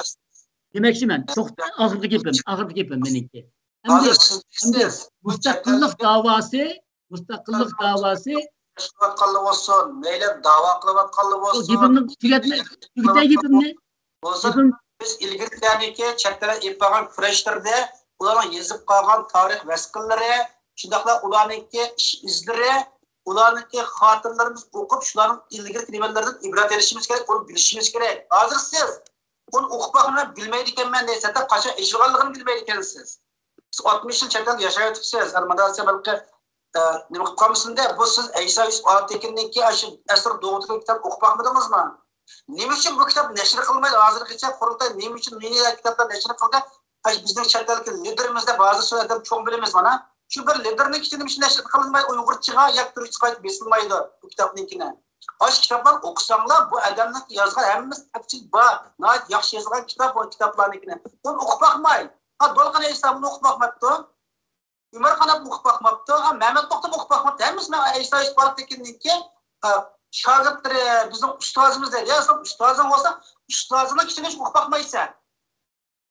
دېمەكچىمەن. توختاڭ، ئاخىرقى گېپىم، ئاخىرقى گېپىم مېنىڭكى. ئەمدى، ئەمدى مۇستەقىللىق داۋاسى، مۇستەقىللىق داۋاسى. قىلىۋاتقانلار بولسۇن، مەيلى داۋا قىلىۋاتقانلار بولسۇن. گېپىمنى تۈگەتمە، تۈگىتەي گېپىمنى. بولسۇن، بىز ئىلگىرىكىلەرنىڭكى چەت ئەللەر ئېلىپ بارغان كۈرەشلىرىدە ئۇلارنىڭ يېزىپ قالغان تارىخ ۋەسىقىلىرى، شۇنداقلا ئۇلارنىڭكى ئىش ئىزلىرى، ئۇلارنىڭكى خاتىرىلىرىمىز ئوقۇپ، شۇلارنىڭ ئىلگىرىكى نېمىلىرىدىن ئىبرەت ئېلىشىمىز كېرەك، ئۇنى بىلىشىمىز كېرەك. ھازىر سىز ئۇنى ئوقۇپ باقماي بىلمەيدىكەنمەن دەيسىز، ھەتتا قاچان ئېچىلغانلىقىنى بىلمەيدىكەنسىز. سىز ئاتمىش يىل چەت ئەلدە ياشاۋېتىپسىز، ھەر مۇنداق دېسە بەلكى، ئە، نېمە قىلىپ قالمىسۇن دەپ، بۇ سىز ئەيسا يۈسۈپ ئالتەكىننىڭكى ئاشۇ ئەسىر دوغدۇرى كىتابنى ئوقۇپ باقمىدىڭىزمۇ؟ نېمە ئۈچۈن بۇ كىتاب نەشر قىلمايدۇ؟ ھازىرغىچە قۇرۇلتاي نېمە ئۈچۈن نېمە كىتابلار نەشر قىلدى؟ ئاشۇ بىزنىڭ چەت ئەلدىكى لىدېرىمىز دەپ ھازىر شۇ ئادەم چوڭ بىلىمىز مانا. شۇ بىر لىدېرنىڭكى نېمە ئۈچۈن نەشر قىلىنماي ئۇيغۇرچىغا ياكى تۈركچە قايتا بېسىلمايدۇ بۇ كىتابنىڭكىنى؟ ئاشۇ كىتابلارنى ئوقۇساڭلار، بۇ ئادەمنىڭ يازغان ھەممىسى تەپسىل بار. ناھايىتى ياخشى يازغان كىتاب بۇ كىتابلارنىڭكىنى. ئۇنى ئوقۇپ باقماي. ھا، دولقۇن ئەيسا بۇنى ئوقۇپ باقماپتۇ. ئۆمەر قانات ئوقۇپ باقماپتۇ. ھا، مەمەت توختام ئوقۇپ باقماپتۇ. ھەممىسى مەن ئەيسا يۈسۈپ ئالتەكىننىڭكى، ھا، شاگىرتلىرى، بىزنىڭ ئۇستازىمىز دەيدۇ. يا، سەن ئۇستازىڭ بولسا، ئۇستازىڭنىڭ كىتابىنى ئوقۇپ باقمايسەن.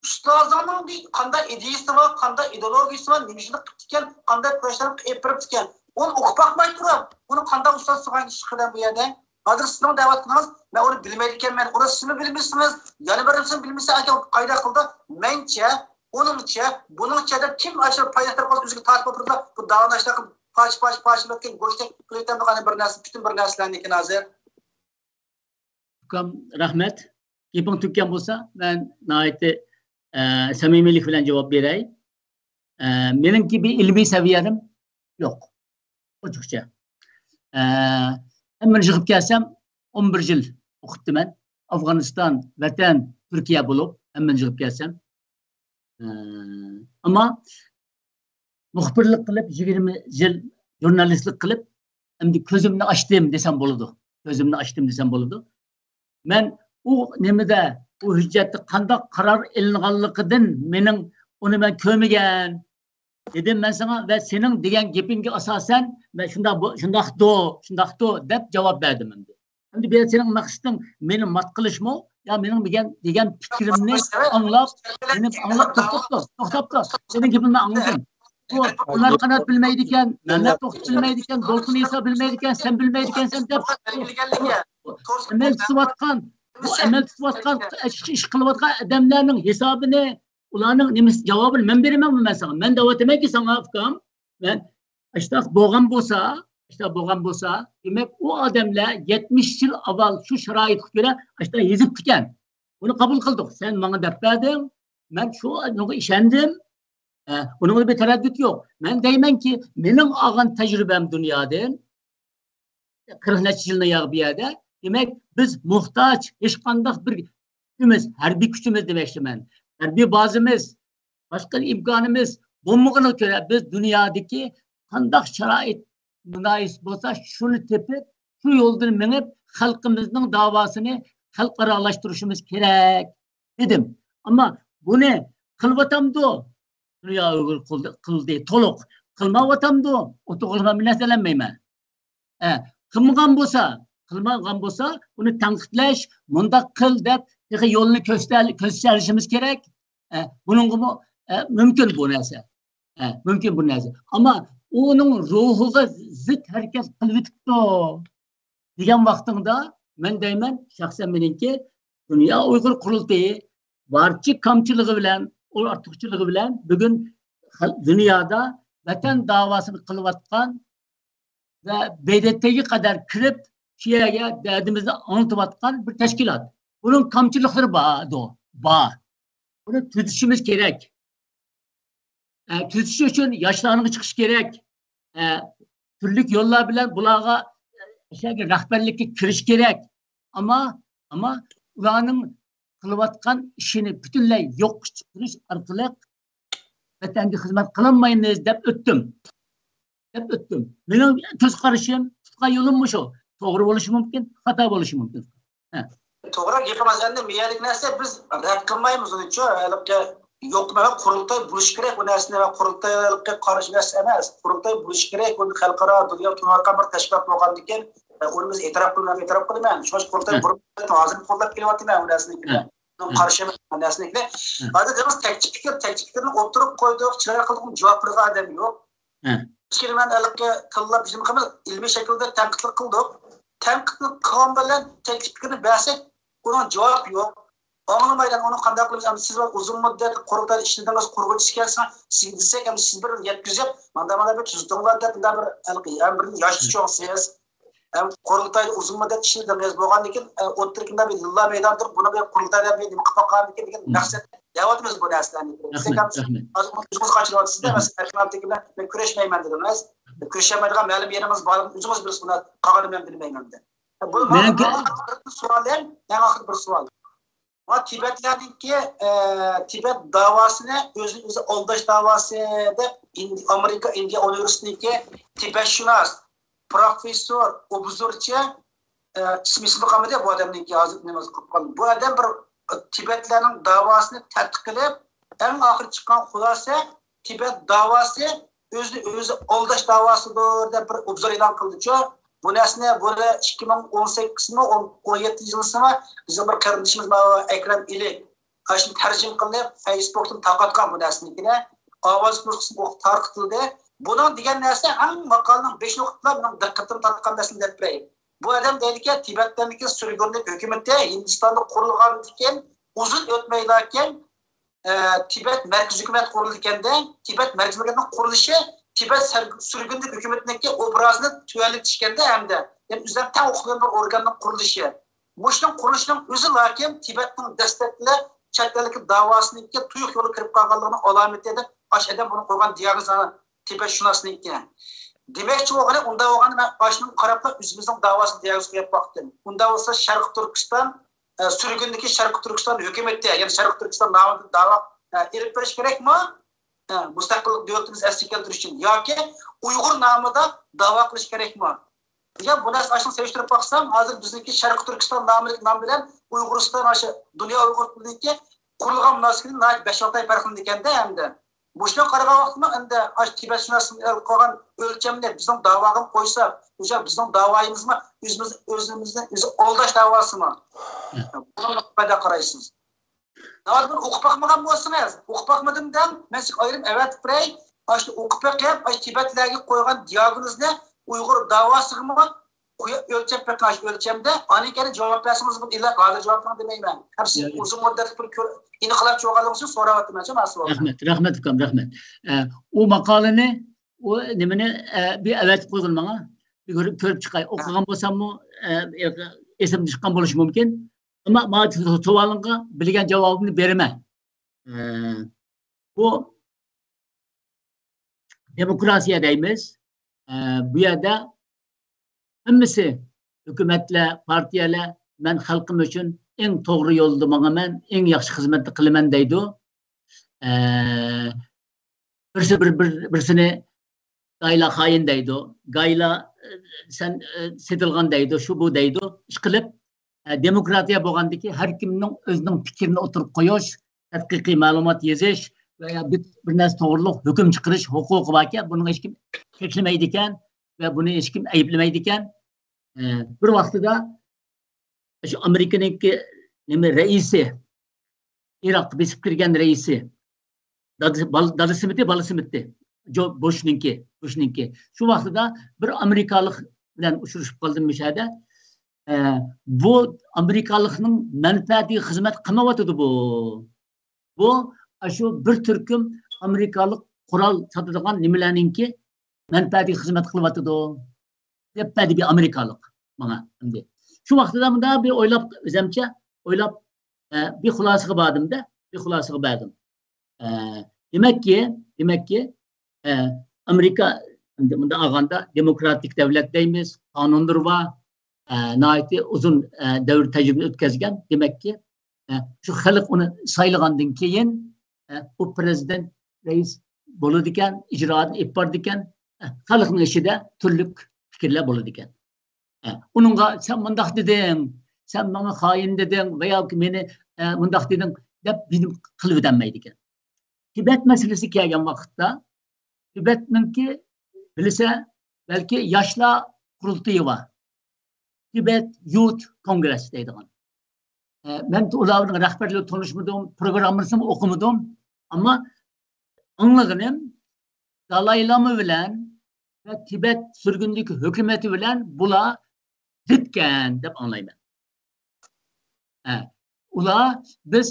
ئۇستازىڭنىڭ بىر قانداق ئىدىيىسى بار، قانداق ئىدېئولوگىيىسى بار، نېمە ئىشنى قىپتىكەن، قانداق كۈرەشلەرنى ئېلىپ بېرىپتىكەن. ئۇنى ئوقۇپ باقماي تۇرۇپ، ئۇنى قانداق ئۇستاز قىلغان ئىش قىلىدۇ بۇ يەردە؟ ھازىر سىزنىڭ دەۋاتقىنىڭىز، مەن ئۇنى بىلمەيدىكەنمەن، ئۇنى سىزمۇ بىلمىسىڭىز، يەنە بىرسىمۇ بىلمىسە، ئاكا قايدا قىلدى؟ مەنچە، ئۇنىڭچە، بۇنىڭچە دەپ كىم ئاشۇ پايدىغا تارتقان ئۆزىگە تارتىپ ئولتۇرىدۇ؟ بۇ داۋانى ئاشۇنداق قىلىپ پارچە-پارچە، پارچىلىۋەتكەن گۆشتەك قىلىۋېتەمدۇ؟ ئەنە بىر نەرسە، پۈتۈن بىر نەرسىلەرنىڭكىنى ھازىر. ئۇكام، رەھمەت. گېپىڭ تۈگىگەن بولسا، مەن ناھايىتى، ئە، سەمىمىيلىك بىلەن جاۋاب بېرەي. ئە، مېنىڭكى بىر ئىلمىي سەۋىيەم يوق. ئوچۇقچە. ئە، ھەممىنى يىغىپ كەلسەم، ئون بىر يىل ئوقۇپتىمەن. ئافغانىستان، ۋەتەن، تۈركىيە بولۇپ، ھەممىنى يىغىپ كەلسەم. ئە، ئەمما مۇخبىرلىق قىلىپ، يىگىرمە يىل ژۇرنالىستلىق قىلىپ، ئەمدى كۆزۈمنى ئاچتىم دېسەم بولىدۇ. كۆزۈمنى ئاچتىم دېسەم بولىدۇ. مەن ئۇ نېمىدە، ئۇ ھۆججەتتە قانداق قارار ئېلىنغانلىقىدىن مېنىڭ ئۇنى مەن كۆرمىگەن دېدىم مەن ساڭا ۋە سېنىڭ دېگەن گېپىڭگە ئاساسەن مەن شۇنداق بو-، شۇنداقتۇ، شۇنداقتۇ دەپ جاۋاب بەردىم ئەمدى. ئەمدى بۇ يەردە سېنىڭ مەقسىتىڭ مېنى مات قىلىشمۇ يا مېنىڭ دېگەن، دېگەن پىكرىمنى ئاڭلاپ، مېنى ئاڭلاپ، توختاپ تۇر، توختاپ تۇر. سېنىڭ گېپىڭنى ئاڭلىدىم. بۇ ئۆمەر قانات بىلمەيدىكەن، مەمەت توختى بىلمەيدىكەن، دولقۇن ئەيسا بىلمەيدىكەن، سەن بىلمەيدىكەنسەن دەپ. ئەمەل تۇتۇۋاتقان، بۇ ئەمەل تۇتۇۋاتقان، ئىش، ئىش قىلىۋاتقان ئادەملەرنىڭ ھېسابىنى، ئۇلارنىڭ نېمىسى، جاۋابىنى مەن بېرىمەنمۇ مەن ساڭا؟ مەن دەۋاتىمەنكى ساڭا، ئۇكام، مەن ئاشۇنداق بولغان بولسا، ئاشۇنداق بولغان بولسا، دېمەك، ئۇ ئادەملەر يەتمىش يىل ئاۋۋال شۇ شارائىتقا كۆرە ئاشۇنداق يېزىپتىكەن. ئۇنى قوبۇل قىلدۇق. سەن ماڭا دەپ بەردىڭ، مەن شۇنىڭغا ئىشەندىم. ئە، ئۇنىڭدا بىر تەرەددۇت يوق. مەن دەيمەنكى، مېنىڭ ئالغان تەجرىبەم دۇنيادىن، قىرىق نەچچە يىلنى ياغ بۇ يەردە. دېمەك، بىز موھتاج ھېچقانداق بىر كۈچىمىز، ھەربىي كۈچىمىز دېمەكچىمەن. ھەربىي بازىمىز، باشقا ئىمكانىمىز بولمىغىنىغا كۆرە، بىز دۇنيادىكى قانداق شارائىت مۇناسىپ بولسا، شۇنى تېپىپ، شۇ يولدىن مېڭىپ، خەلقىمىزنىڭ داۋاسىنى خەلقئارالاشتۇرۇشىمىز كېرەك، دېدىم. ئەمما بۇنى قىلىۋاتامدۇ؟ دۇنيا ئۇيغۇر قىلدى، قىلدى، تولۇق. قىلمايۋاتامدۇ؟ ئۇ توغرىسىدا مەن بىر نەرسە دېيەلمەيمەن. ئە، قىلمىغان بولسا، قىلمىغان بولسا، ئۇنى تەنقىدلەش، مۇنداق قىل دەپ، تېخى يولنى كۆرسىتە-، كۆرسىتەلىشىمىز كېرەك. ئە، بۇنىڭغىمۇ، ئە، مۇمكىن بۇ نەرسە. ئە، مۇمكىن بۇ نەرسە. ئەمما ئۇنىڭ روھىغا زىت ھەرىكەت قىلىۋېتىپتۇ دېگەن ۋاقتىڭدا، مەن دەيمەن، شەخسەن مېنىڭكى، دۇنيا ئۇيغۇر قۇرۇلتىيى بارچە كامچىلىقى بىلەن، ئۇ ئارتۇقچىلىقى بىلەن بۈگۈن خەل-، دۇنيادا ۋەتەن داۋاسىنى قىلىۋاتقان ۋە ب د ت گ قەدەر كىرىپ، شۇ يەرگە دەردىمىزنى ئاڭلىتىۋاتقان بىر تەشكىلات. بۇنىڭ كامچىلىقلىرى بار، بار. بۇنى تۈزىتىشىمىز كېرەك. ئە، تۈزىتىش ئۈچۈن ياشلارنىڭ چىقىشى كېرەك. ئە، تۈرلۈك يوللار بىلەن بۇلارغا، ئە، رەھبەرلىككە كىرىش كېرەك. ئەمما، ئەمما ئۇلارنىڭ قىلىۋاتقان ئىشىنى پۈتۈنلەي يوققا چىقىرىش ئارقىلىق ۋەتەنگە خىزمەت قىلالمايمىز دەپ ئۆتتۈم. دەپ ئۆتتۈم. مېنىڭ كۆز قارىشىم، تۇتقان يولۇم مۇشۇ. توغرا بولۇشى مۇمكىن، خاتا بولۇشى مۇمكىن. ھە. توغرا گېپىڭىز، ئەمدى مۇ يەردىكى نەرسە بىز رەت قىلمايمىز ئۇنى، چۈ-، ھېلىقى يوق، مەن قۇرۇلتاي بولۇشى كېرەك بۇ نەرسىنى، مەن قۇرۇلتايلىققا قارشى نەرسە ئەمەس. قۇرۇلتاي بولۇشى كېرەك، ئۇنى خەلقئارا دۇنيا تونۇۋاتقان بىر تەشكىلات بولغاندىكىن، ئۇنى بىز ئېتىراپ قىلىمەن، ئېتىراپ قىلىمەن. شۇڭا قۇرۇلتاي ھە. بۇرۇن ھازىر قوللاپ كېلىۋاتىمەن ئۇ نەرسىنى. ھە. ھە. قارشى ئەمەس نەرسىنى. ھە. ھازىر دېڭىز تەكچە پىكىر، تەكچە پىكىرنى ئوتتۇرىغا قويدۇق، چىراي قىلدۇق، جاۋاب بېرىدىغان ئادەم يوق. ھە. ئىچكىرى مەن ھېلىقى تىللاپ جىم قىلماي ئىلمىي شەكىلدە تەنقىدلىق قىلدۇق. تەنقىدنى قىلغان بىلەن تەكلىپ پىكىرنى بەرسەك، ئۇنىڭ جاۋابى يوق. ئاڭلىمايدۇ، ئۇنى قانداق قىلىمىز؟ ئەمدى سىز بىر ئۇزۇن مۇددەت قۇرۇلتايدا ئىشلىدىڭىز، قۇرغۇچىسى ئىكەنسىز، سىزگە دېسەك، ئەمدى سىز بىر يەتكۈزۈپ، مانداق، مانداق بىر تۈزىتىڭلار دەپ، مۇنداق بىر ھېلىقى ھەم بىر ياش چوڭ سىز. ھەم قۇرۇلتايدا ئۇزۇن مۇددەت ئىشلىدىڭىز، بولغاندىكىن، ئە، ئوتتۇرىدا بىر يىللار مەيدان تۇرۇپ، بۇنى بىر قۇرۇلتايدا بىر نېمە قىلىپ باققانمىكىن دېگەن مەقسەت دەۋاتىمىز بۇ نەرسىلەرنى. رەھمەت، رەھمەت. ھازىر ئۆزىڭىز قاچىلىۋاتىسىز-دە، مەسىلەن، ئەكرەم تېكىن بىلەن مەن كۆرۈشمەيمەن دېدىڭىز. كۆرۈشەلمەيدىغان مەلۇم يېرىڭىز بار، ئۆزىڭىز بىلىسىز، بۇنى قالغىنىنى مەن بىلمەيمەن دە. بۇ مەن ماڭا ئاخىرقى سوئالىم، ئەڭ ئاخىرقى بىر سوئال. ما تىبەتلەرنىڭكى، ئە، تىبەت داۋاسىنى ئۆزىنى ئۆزى ئالداش داۋاسى دەپ ئىند-، ئامېرىكا ئىندىيا ئۇنىۋېرسىتېتىنىڭكى تىبەتشۇناس پروفېسسور، ئوبزورچى، ئە، ئىسمى، ئىسمى قالمىدى بۇ ئادەمنىڭكى، ھازىر نېمە قىلىپ قالدى. بۇ ئادەم بىر تىبەتلەرنىڭ داۋاسىنى تەتقىق قىلىپ، ئەڭ ئاخىرى چىققان خۇلاسە تىبەت داۋاسى ئۆزىنى ئۆزى ئالداش داۋاسىدۇر دەپ بىر ئوبزور ئېلان قىلدىچۇ. بۇ نەرسىنى بۇ ئىككى مىڭ ئون سەككىزمۇ، ئون يەتتىنچى يىلىسىمۇ بىزنىڭ بىر قېرىندىشىمىز ماۋۇ ئەكرەم ئىلى ئاشۇنى تەرجىمە قىلىپ، فەيسبۇكتىن تارقاتقان بۇ نەرسىنىڭكىنى. ئاۋاز نۇسخىسى ئوقۇپ تارقىتىلدى. بۇنىڭ دېگەن نەرسە ھەم ماقالىنىڭ بېشىنى ئوقۇپلا مېنىڭ دىققىتىمنى تارتقان نەرسىنى دەپ بېرەي. بۇ ئادەم دەيدىكەن، تىبەتلەرنىڭكى سۈرگۈنلۈك ھۆكۈمىتى ھىندىستاندا قۇرۇلغاندىن كېيىن ئۇزۇن ئۆتمەيلا كېيىن، ئە، تىبەت مەركىزىي ھۆكۈمەت قۇرۇلىدىكەندە، تىبەت مەركىزىي ھۆكۈمەتنىڭ قۇرۇلۇشى تىبەت سەر-، سۈرگۈنلۈك ھۆكۈمىتىنىڭكى ئوبرازىنى تۆۋەنلىتىشكەندە ھەمدە، يەنى ئۆزلەرنىڭ تەڭ ئوخشىغان بىر ئورگاننىڭ قۇرۇلۇشى. مۇشۇنىڭ قۇرۇلۇشىنىڭ ئۆزىلا كىم تىبەتنىڭ دەسلەپكىلا چەت ئەلدىكى داۋاسىنىڭكى تۇيۇق يولىغا كىرىپ قالغانلىقىنىڭ ئالامىتى دەپ ئاشۇ ئادەم بۇنى قويغان دىياگنوزنى تىبەتشۇناسنىڭكى. دېمەكچى بولغىنى، ئۇنداق بولغاندا مەن ئاشۇنىڭغا قاراپلا ئۆزىمىزنىڭ داۋاسىنى دىياگنوز قويۇپ باقتىم. ئۇنداق بولسا شەرقىي تۈركىستان، ئە، سۈرگۈندىكى شەرقىي تۈركىستان ھۆكۈمىتى، يەنى شەرقىي تۈركىستان نامىدىن داۋا، ئە، ئېلىپ بېرىش كېرەكمۇ؟ ئە، مۇستەقىل دۆلىتىمىز ئەسلىگە كەلتۈرۈش ئۈچۈن ياكى ئۇيغۇر نامىدا داۋا قىلىش كېرەكمۇ؟ دېگەن بۇ نەرسە ئاشۇنى سېلىشتۇرۇپ باقسام، ھازىر بىزنىڭكى شەرقىي تۈركىستان ناملىق نام بىلەن ئۇيغۇرىستان، ئاشۇ دۇنيا ئۇيغۇر كۈنىنىڭكى قۇرۇلغان مۇناسىۋىتى ناھايىتى بەش-ئالتە ئاي پەرقلىنىدىكەندە ئەمدى. مۇشۇنى قارىغان ۋاقتىمۇ ئەمدى ئاشۇ تىبەتشۇناسلىقنى ئېلان قىلغان ئۆلچەمنى بىزنىڭ داۋاغا قويسا، ئۆشە بىزنىڭ داۋايىمىزمۇ ئۆزىمىز، ئۆزىمىزنى ئۆزى ئالداش داۋاسىمۇ؟ بۇنى قانداق قارايسىز؟ ناۋادا بۇنى ئوقۇپ باقمىغان بولسىڭىز، ئوقۇپ باقمىدىم دەڭ، مەن سىزگە ئايرىم ئەۋەتىپ بېرەي. ئاشۇ ئوقۇپ بېقىپ، ئاشۇ تىبەتلەرگە قويغان دىياگنوزنى ئۇيغۇر داۋاسىغىمۇ قويۇپ ئۆلچەپ بېقىڭ، ئاشۇ ئۆلچەمدە. ئاندىن كېيىن جاۋاب بەرسىڭىز بولدى، ئىللا ھازىر جاۋاب بېرىڭ دېمەيمەن. ھەم سىز ياق، ياق. ئۇزۇن مۇددەتلىك بىر كۆر-، ئىنقىلابچى بولغانلىقىڭىز ئۈچۈن سوراۋاتىمەن، شۇ مەسىلە. رەھمەت، رەھمەت ئۇكام، رەھمەت. ئە، ئۇ ماقالىنى، ئۇ نېمىنى، ئە، بىر ئەۋەتىپ قويغىن ماڭا. بىر كۆرۈپ، كۆرۈپ چىقاي. ھە. ئوقۇغان بولساممۇ، ئە، ئېسىمدىن چىققان بولۇشى مۇمكىن. ئەمما ماڭا سوئالىڭغا بىلگەن جاۋابىمنى بېرىمەن. ئە، بۇ دېموكراتىيە دەيمىز. ئە، بۇ يەردە ھەممىسى، ھۆكۈمەتلەر، پارتىيەلەر، مەن خەلقىم ئۈچۈن ئەڭ توغرا يولدا ماڭىمەن، ئەڭ ياخشى خىزمەتنى قىلىمەن دەيدۇ. ئە، بىرسى بىر، بىر، بىرسىنى گايلا خائىن دەيدۇ، گايلا، ئە، سەن، ئە، سېتىلغان دەيدۇ، شۇ بۇ دەيدۇ. ئىشقىلىپ، ئە، دېموكراتىيە بولغاندىكى ھەر كىمنىڭ ئۆزىنىڭ پىكرىنى ئوتتۇرىغا قويۇش، تەتقىقىي مەلۇمات يېزىش ۋە يا بىر، بىر نەرسە توغرۇلۇق ھۆكۈم چىقىرىش ھوقۇقى باركەن، بۇنىڭغا ھېچكىم چەكلىمەيدىكەن ۋە بۇنى ھېچكىم ئەيىبلىمەيدىكەن. ئە، بىر ۋاقتىدا شۇ ئامېرىكىنىڭكى نېمە رەئىسى، ئىراققا بېسىپ كىرگەن رەئىسى، دادىسى، بال-، دادىسىمىتى، بالىسىمىتى، جو بۇشنىڭكى، بۇشنىڭكى. شۇ ۋاقتىدا بىر ئامېرىكالىق بىلەن ئۇچرىشىپ قالدىم مۇشۇ يەردە. ئە، بۇ ئامېرىكالىقنىڭ مەنپەئەتىگە خىزمەت قىلمايۋاتىدۇ بۇ. بۇ ئاشۇ بىر تۈركۈم ئامېرىكالىق قورال ساتىدىغان نېمىلەرنىڭكى مەنپەئەتىگە خىزمەت قىلىۋاتىدۇ، دەپ بەردى بىر ئامېرىكالىق ماڭا. ئەمدى شۇ ۋاقتىدا مۇنداق بىر ئويلاپ، ئۆزەمچە ئويلاپ، ئە، بىر خۇلاسىگە باردىم-دە، بىر خۇلاسىگە بەردىم. ئە، دېمەككى، دېمەككى، ئە، ئامېرىكا، ئەمدى مۇنداق ئالغاندا، دېموكراتىك دەۋلەت دەيمىز، قانۇنلىرى بار، ئە، ناھايىتى ئۇزۇن، ئە، دەۋر تەجرىبە ئۆتكەزگەن. دېمەككى، ئە، شۇ خەلق ئۇنى سايلىغاندىن كېيىن، ئە، ئۇ پىرېزىدېنت، رەئىس بولىدىكەن، ئىجرائاتنى ئېلىپ بارىدىكەن. ئە، خەلقنىڭ ئىچىدە تۈرلۈك پىكىرلەر بولىدىكەن. ئە، ئۇنىڭغا «سەن مۇنداق دېدىڭ، سەن ماڭا خائىن دېدىڭ ۋە ياكى مېنى، ئە، مۇنداق دېدىڭ» دەپ بىلىم قىلىۋېتەلمەيدىكەن. تىبەت مەسىلىسى كەلگەن ۋاقىتتا، تىبەتنىڭكى، بىلسە، بەلكى ياشلار قۇرۇلتىيى بار. تىبەت يۇت كونگرېس دەيدىغان. ئە، مەن ئۇلارنىڭ رەھبەرلىرى تونۇشمىدىم، پروگراممىسىنىمۇ ئوقۇمىدىم. ئەمما ئاڭلىغىنىم، دالاي لاما بىلەن ۋە تىبەت سۈرگۈندىكى ھۆكۈمىتى بىلەن بۇلار زىتكەن دەپ ئاڭلايمەن. ھە، ئۇلار، «بىز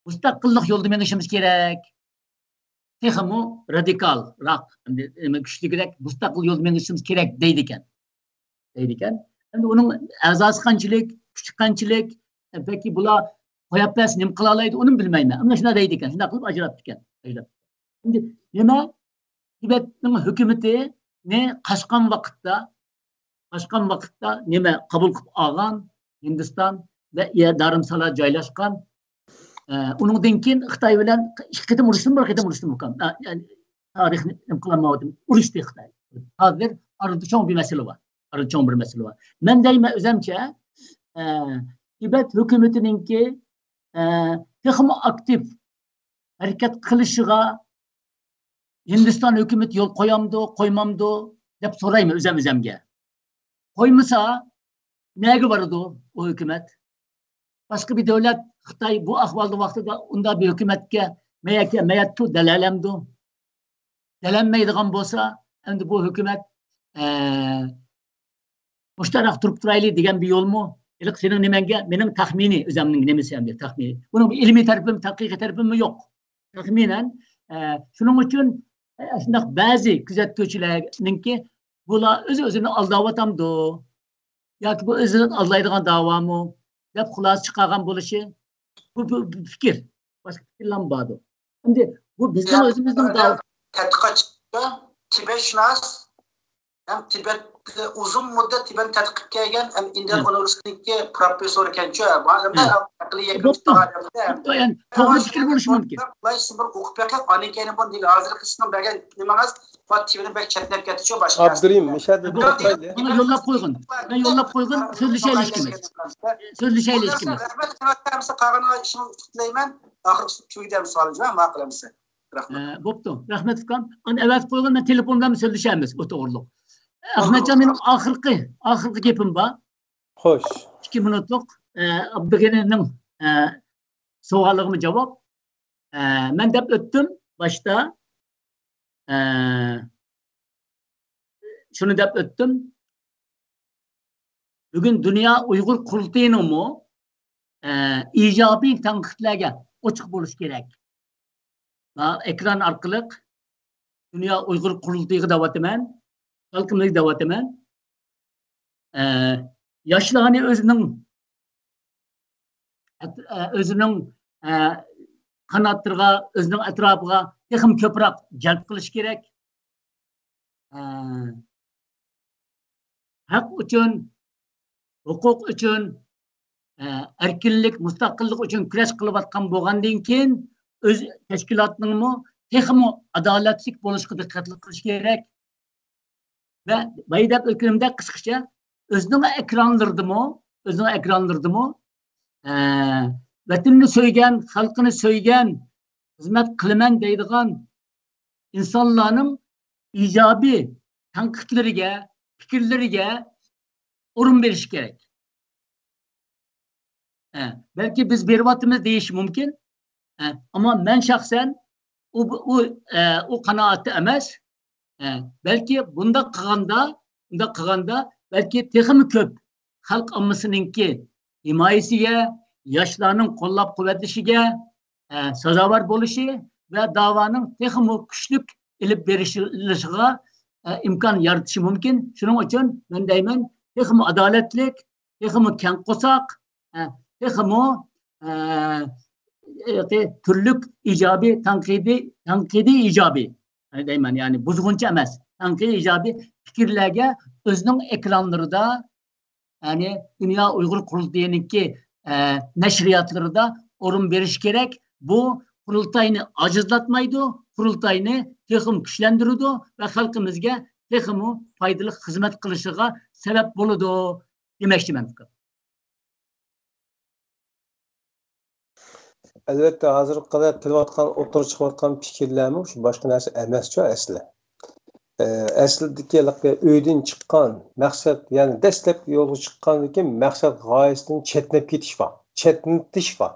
مۇستەقىللىق يولىدا مېڭىشىمىز كېرەك. تېخىمۇ رادىكالراق، ئەمدى، نېمە، كۈچلۈكرەك مۇستەقىل يولدا مېڭىشىمىز كېرەك» دەيدىكەن. دەيدىكەن. ئەمدى ئۇنىڭ ئەزاسى قانچىلىك، كۈچى قانچىلىك، بەلكى بۇلار قويۇپ بەرسە نېمە قىلالايدۇ، ئۇنىمۇ بىلمەيمەن. ئەمما شۇنداق دەيدىكەن، شۇنداق قىلىپ ئاجراتتىكەن. ئەمدى نېمە؟ تىبەتنىڭ ھۆكۈمىتىنى قاچقان ۋاقىتتا، قاچقان ۋاقىتتا نېمە قوبۇل قىلىپ ئالغان؟ ھىندىستان ۋە يە دارىمسالا جايلاشقان. ئە، ئۇنىڭدىن كېيىن خىتاي بىلەن ئىككى قېتىم ئۇرۇشتىمۇ، بىر قېتىم ئۇرۇشتىمۇ ئۇكام؟ ئە، يەنى تارىخنى نېمە قىلالمايۋاتىمىز. ئۇرۇشتى خىتاي. ھازىر ئارىدا چوڭ بىر مەسىلە بار. ئارىدا چوڭ بىر مەسىلە بار. مەن دەيمەن ئۆزەمچە، ئە، تىبەت ھۆكۈمىتىنىڭكى، ئە، تېخىمۇ ئاكتىپ ھەرىكەت قىلىشىغا ھىندىستان ھۆكۈمىتى يول قويامدۇ، قويمامدۇ دەپ سورايمەن ئۆزەم ئۆزەمگە. قويمىسا، نەگە بارىدۇ ئۇ ھۆكۈمەت؟ باشقا بىر دۆلەت، خىتاي بۇ ئەھۋالدا ۋاقتىدا ئۇنداق بىر ھۆكۈمەتكە مەيەكە، مەيەتتۇ دەلەلەمدۇ؟ دەلەلمەيدىغان بولسا، ئەمدى بۇ ھۆكۈمەت، ئە، مۇشتاراق تۇرۇپ تۇرايلى دېگەن بىر يولمۇ؟ ھېلىقى سېنىڭ نېمەڭگە، مېنىڭ تەخمىنىي، ئۆزەمنىڭ نېمىسى ئەمدى تەخمىنىي. بۇنىڭ بىر ئىلمىي تەرىپىمۇ، تەھقىقىي تەرىپىمۇ يوق. تەخمىنەن، ئە، شۇنىڭ ئۈچۈن، ئە، شۇنداق بەزى كۆزەتكۈچىلەرنىڭكى، «بۇلار ئۆز-ئۆزىنى ئالداۋاتامدۇ؟ ياكى بۇ ئۆزىنى ئالدايدىغان داۋامۇ؟» دەپ خۇلاسە چىقارغان بولۇشى، بۇ، بۇ، بۇ پىكىر. باشقا پىكىرلەرمۇ باردۇ. ئەمدى بۇ بىزنىڭ ئۆزىمىزنىڭ داۋا- تىبەتشۇناس ھەم تىبەتتە ئۇزۇن مۇددەت تىبەتنى تەتقىق قىلىپ كەلگەن، ھەم ئىندىيان ھە. ئۇنىۋېرسىتېتىدىكى پروفېسسور ئىكەن شۇ. بۇ ئادەملەر ھە. ئەقلىي يەكۈن بوپتۇ. چىقارغان ئادەملەر. بوپتۇ، يەنى توغرا پىكىر بولۇشى مۇمكىن. بۇلار سىز بىر ئوقۇپ بېقىڭ، ئاندىن كېيىن بۇنى دېگىن. ھازىرقى سىزنىڭ بەرگەن نېمىڭىز، بۇ تىۋىنى بەك چەتنەپ كەتتى شۇ باشقا ئابدۇرېھىم، مۇشۇ يەردە بوپتۇ. توختايلى. ماڭا يوللاپ قويغىن. مەن يوللاپ قويغىن، سۆزلىشەيلى ئىككىمىز. سۆزلىشەيلى ئىككىمىز. رەھمەت، رەھمەت، ھەممىسى قالغىنىغا ئىشىڭىز ئۈستىلەيمەن. ئاخىرقى تۈگىدەم سوئالىڭىز بار، ماقۇل ھەممىسى. رەھمەت. ئە، بوپتۇ. رەھمەت ئۇكام. ئاندىن ئەۋەتىپ قويغىن، مەن تېلېفوندا سۆزلىشەرمىز بۇ توغرۇلۇق. ئەخمەتجان، مېنىڭ ئاخىرقى، ئاخىرقى گېپىم بار. خوش. ئىككى مىنۇتلۇق، ئە، ئابدۇغېنىنىڭ، ئە، سوئالىغىمۇ جاۋاب. ئە، مەن دەپ ئۆتتۈم باشتا. ئە، شۇنى دەپ ئۆتتۈم. بۈگۈن دۇنيا ئۇيغۇر قۇرۇلتىيىنىڭمۇ، ئە، ئىجابىي تەنقىدلەرگە ئوچۇق بولۇش كېرەك. مانا ئېكران ئارقىلىق دۇنيا ئۇيغۇر قۇرۇلتىيىغا دەۋاتىمەن، خەلقىمىزگە دەۋاتىمەن. ئە، ياشلارنى ئۆزىنىڭ ئەت-، ئە، ئۆزىنىڭ، ئە، قاناتلىرىغا، ئۆزىنىڭ ئەتراپىغا تېخىمۇ كۆپرەك جەلپ قىلىش كېرەك. ئە، ھەق ئۈچۈن، ھوقۇق ئۈچۈن، ئە، ئەركىنلىك، مۇستەقىللىق ئۈچۈن كۈرەش قىلىۋاتقان بولغاندىن كېيىن، ئۆز تەشكىلاتنىڭمۇ تېخىمۇ ئادالەتلىك بولۇشىغا دىققەت قىلىش كېرەك. ۋە بايا دەپ ئۆتكىنىمدەك قىسقىچە، ئۆزىنىڭ ئېكرانلىرىدىمۇ، ئۆزىنىڭ ئېكرانلىرىدىمۇ، ئە، ۋەتىنىنى سۆيگەن، خەلقىنى سۆيگەن، خىزمەت قىلىمەن دەيدىغان ئىنسانلارنىڭ ئىجابىي تەنقىدلىرىگە، پىكىرلىرىگە ئورۇن بېرىش كېرەك. ئە، بەلكى بىز بېرىۋاتىمىز دېيىشى مۇمكىن. ئە، ئەمما مەن شەخسەن ئۇ، ئۇ، ئە، ئۇ قانائەتتە ئەمەس. ئە، بەلكى بۇنداق قىلغاندا، بۇنداق قىلغاندا بەلكى تېخىمۇ كۆپ خەلق ئاممىسىنىڭكى ھىمايىسىگە، ياشلارنىڭ قوللاپ-قۇۋۋەتلىشىگە، ئە، سازاۋەر بولۇشى ۋە داۋانىڭ تېخىمۇ كۈچلۈك ئېلىپ بېرىلىشىغا، ئە، ئىمكان يارىتىشى مۇمكىن. شۇنىڭ ئۈچۈن مەن دەيمەن، تېخىمۇ ئادالەتلىك، تېخىمۇ كەڭ قورساق، ئە، تېخىمۇ، ئە، تۈرلۈك ئىجابىي، تەنقىدىي، تەنقىدىي ئىجابىي، يەنى دەيمەن، يەنى بۇزغۇنچە ئەمەس، تەنقىدىي ئىجابىي پىكىرلەرگە ئۆزىنىڭ ئېكرانلىرىدا، يەنى دۇنيا ئۇيغۇر قۇرۇلتىيىنىڭكى، ئە، نەشرىياتلىرىدا ئورۇن بېرىش كېرەك. بۇ قۇرۇلتاينى ئاجىزلاتمايدۇ، قۇرۇلتاينى تېخىمۇ كۈچلەندۈرىدۇ ۋە خەلقىمىزگە تېخىمۇ پايدىلىق خىزمەت قىلىشىغا سەۋەب بولىدۇ دېمەكچىمەن، ئۇكام. ئەلۋەتتە، ھازىرغا قەدەر قىلىۋاتقان، ئوتتۇرىغا چىقىۋاتقان پىكىرلەرمۇ شۇ، باشقا نەرسە ئەمەسچۇ ئەسلى. ئە، ئەسلىدىكى ھېلىقى ئۆيدىن چىققان مەقسەت، يەنى دەسلەپكى يولغا چىققاندىن كېيىن مەقسەت غايىسىدىن چەتنەپ كېتىش بار، چەتنىتىش بار.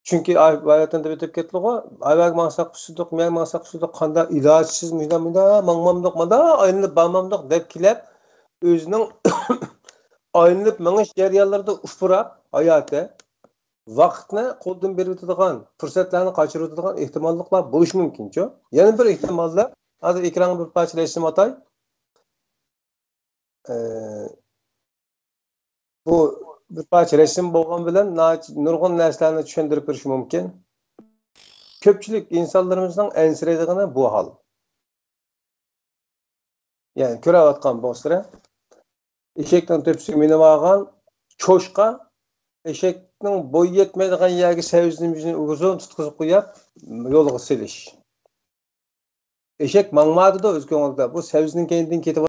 چۈنكى ئاي-، ۋەتەندە ئۆتۈپ كەتتىغۇ، ئايۋەگە ماڭساق ئۇسسىدۇق، مەيەگە ماڭساق ئۇسسىدۇق، قانداق ئىلاجسىز مۇنداق، مۇنداق ماڭمامدۇق، مۇنداق ئايلىنىپ بارمامدۇق دەپ كېلىپ، ئۆزىنىڭ ئايلىنىپ مېڭىش جەريانلىرىدا ئۇپراپ ھاياتى، ۋاقىتنى قولدىن بېرىۋېتىدىغان، پۇرسەتلەرنى قاچۇرۇۋېتىدىغان ئېھتىماللىقلار بولۇشى مۇمكىنچۇ. يەنە بىر ئېھتىماللىق، ھازىر ئېكرانغا بىر پارچە رەسىم ئاتاي. ئە، بۇ بىر پارچە رەسىم بولغان بىلەن ناھايىتى نۇرغۇن نەرسىلەرنى چۈشەندۈرۈپ بېرىشى مۇمكىن. كۆپچىلىك ئىنسانلىرىمىزنىڭ ئەنسىرەيدىغىنى بۇ ھال. يەنى كۆرۈۋاتقان بولسىلەر، ئېشەكنىڭ تۆپىسىگە مىنىپ ئالغان چوشقا ئېشەكنىڭ بويى يەتمەيدىغان يەرگە سەۋزىنى يۈزىنى ئۇزۇن تۇتقۇزۇپ قويۇپ يولغا سېلىش. ئېشەك ماڭمايدۇ ئۆز كۆڭلىدە. بۇ سەۋزىنىڭ كەينىدىن كېتىپ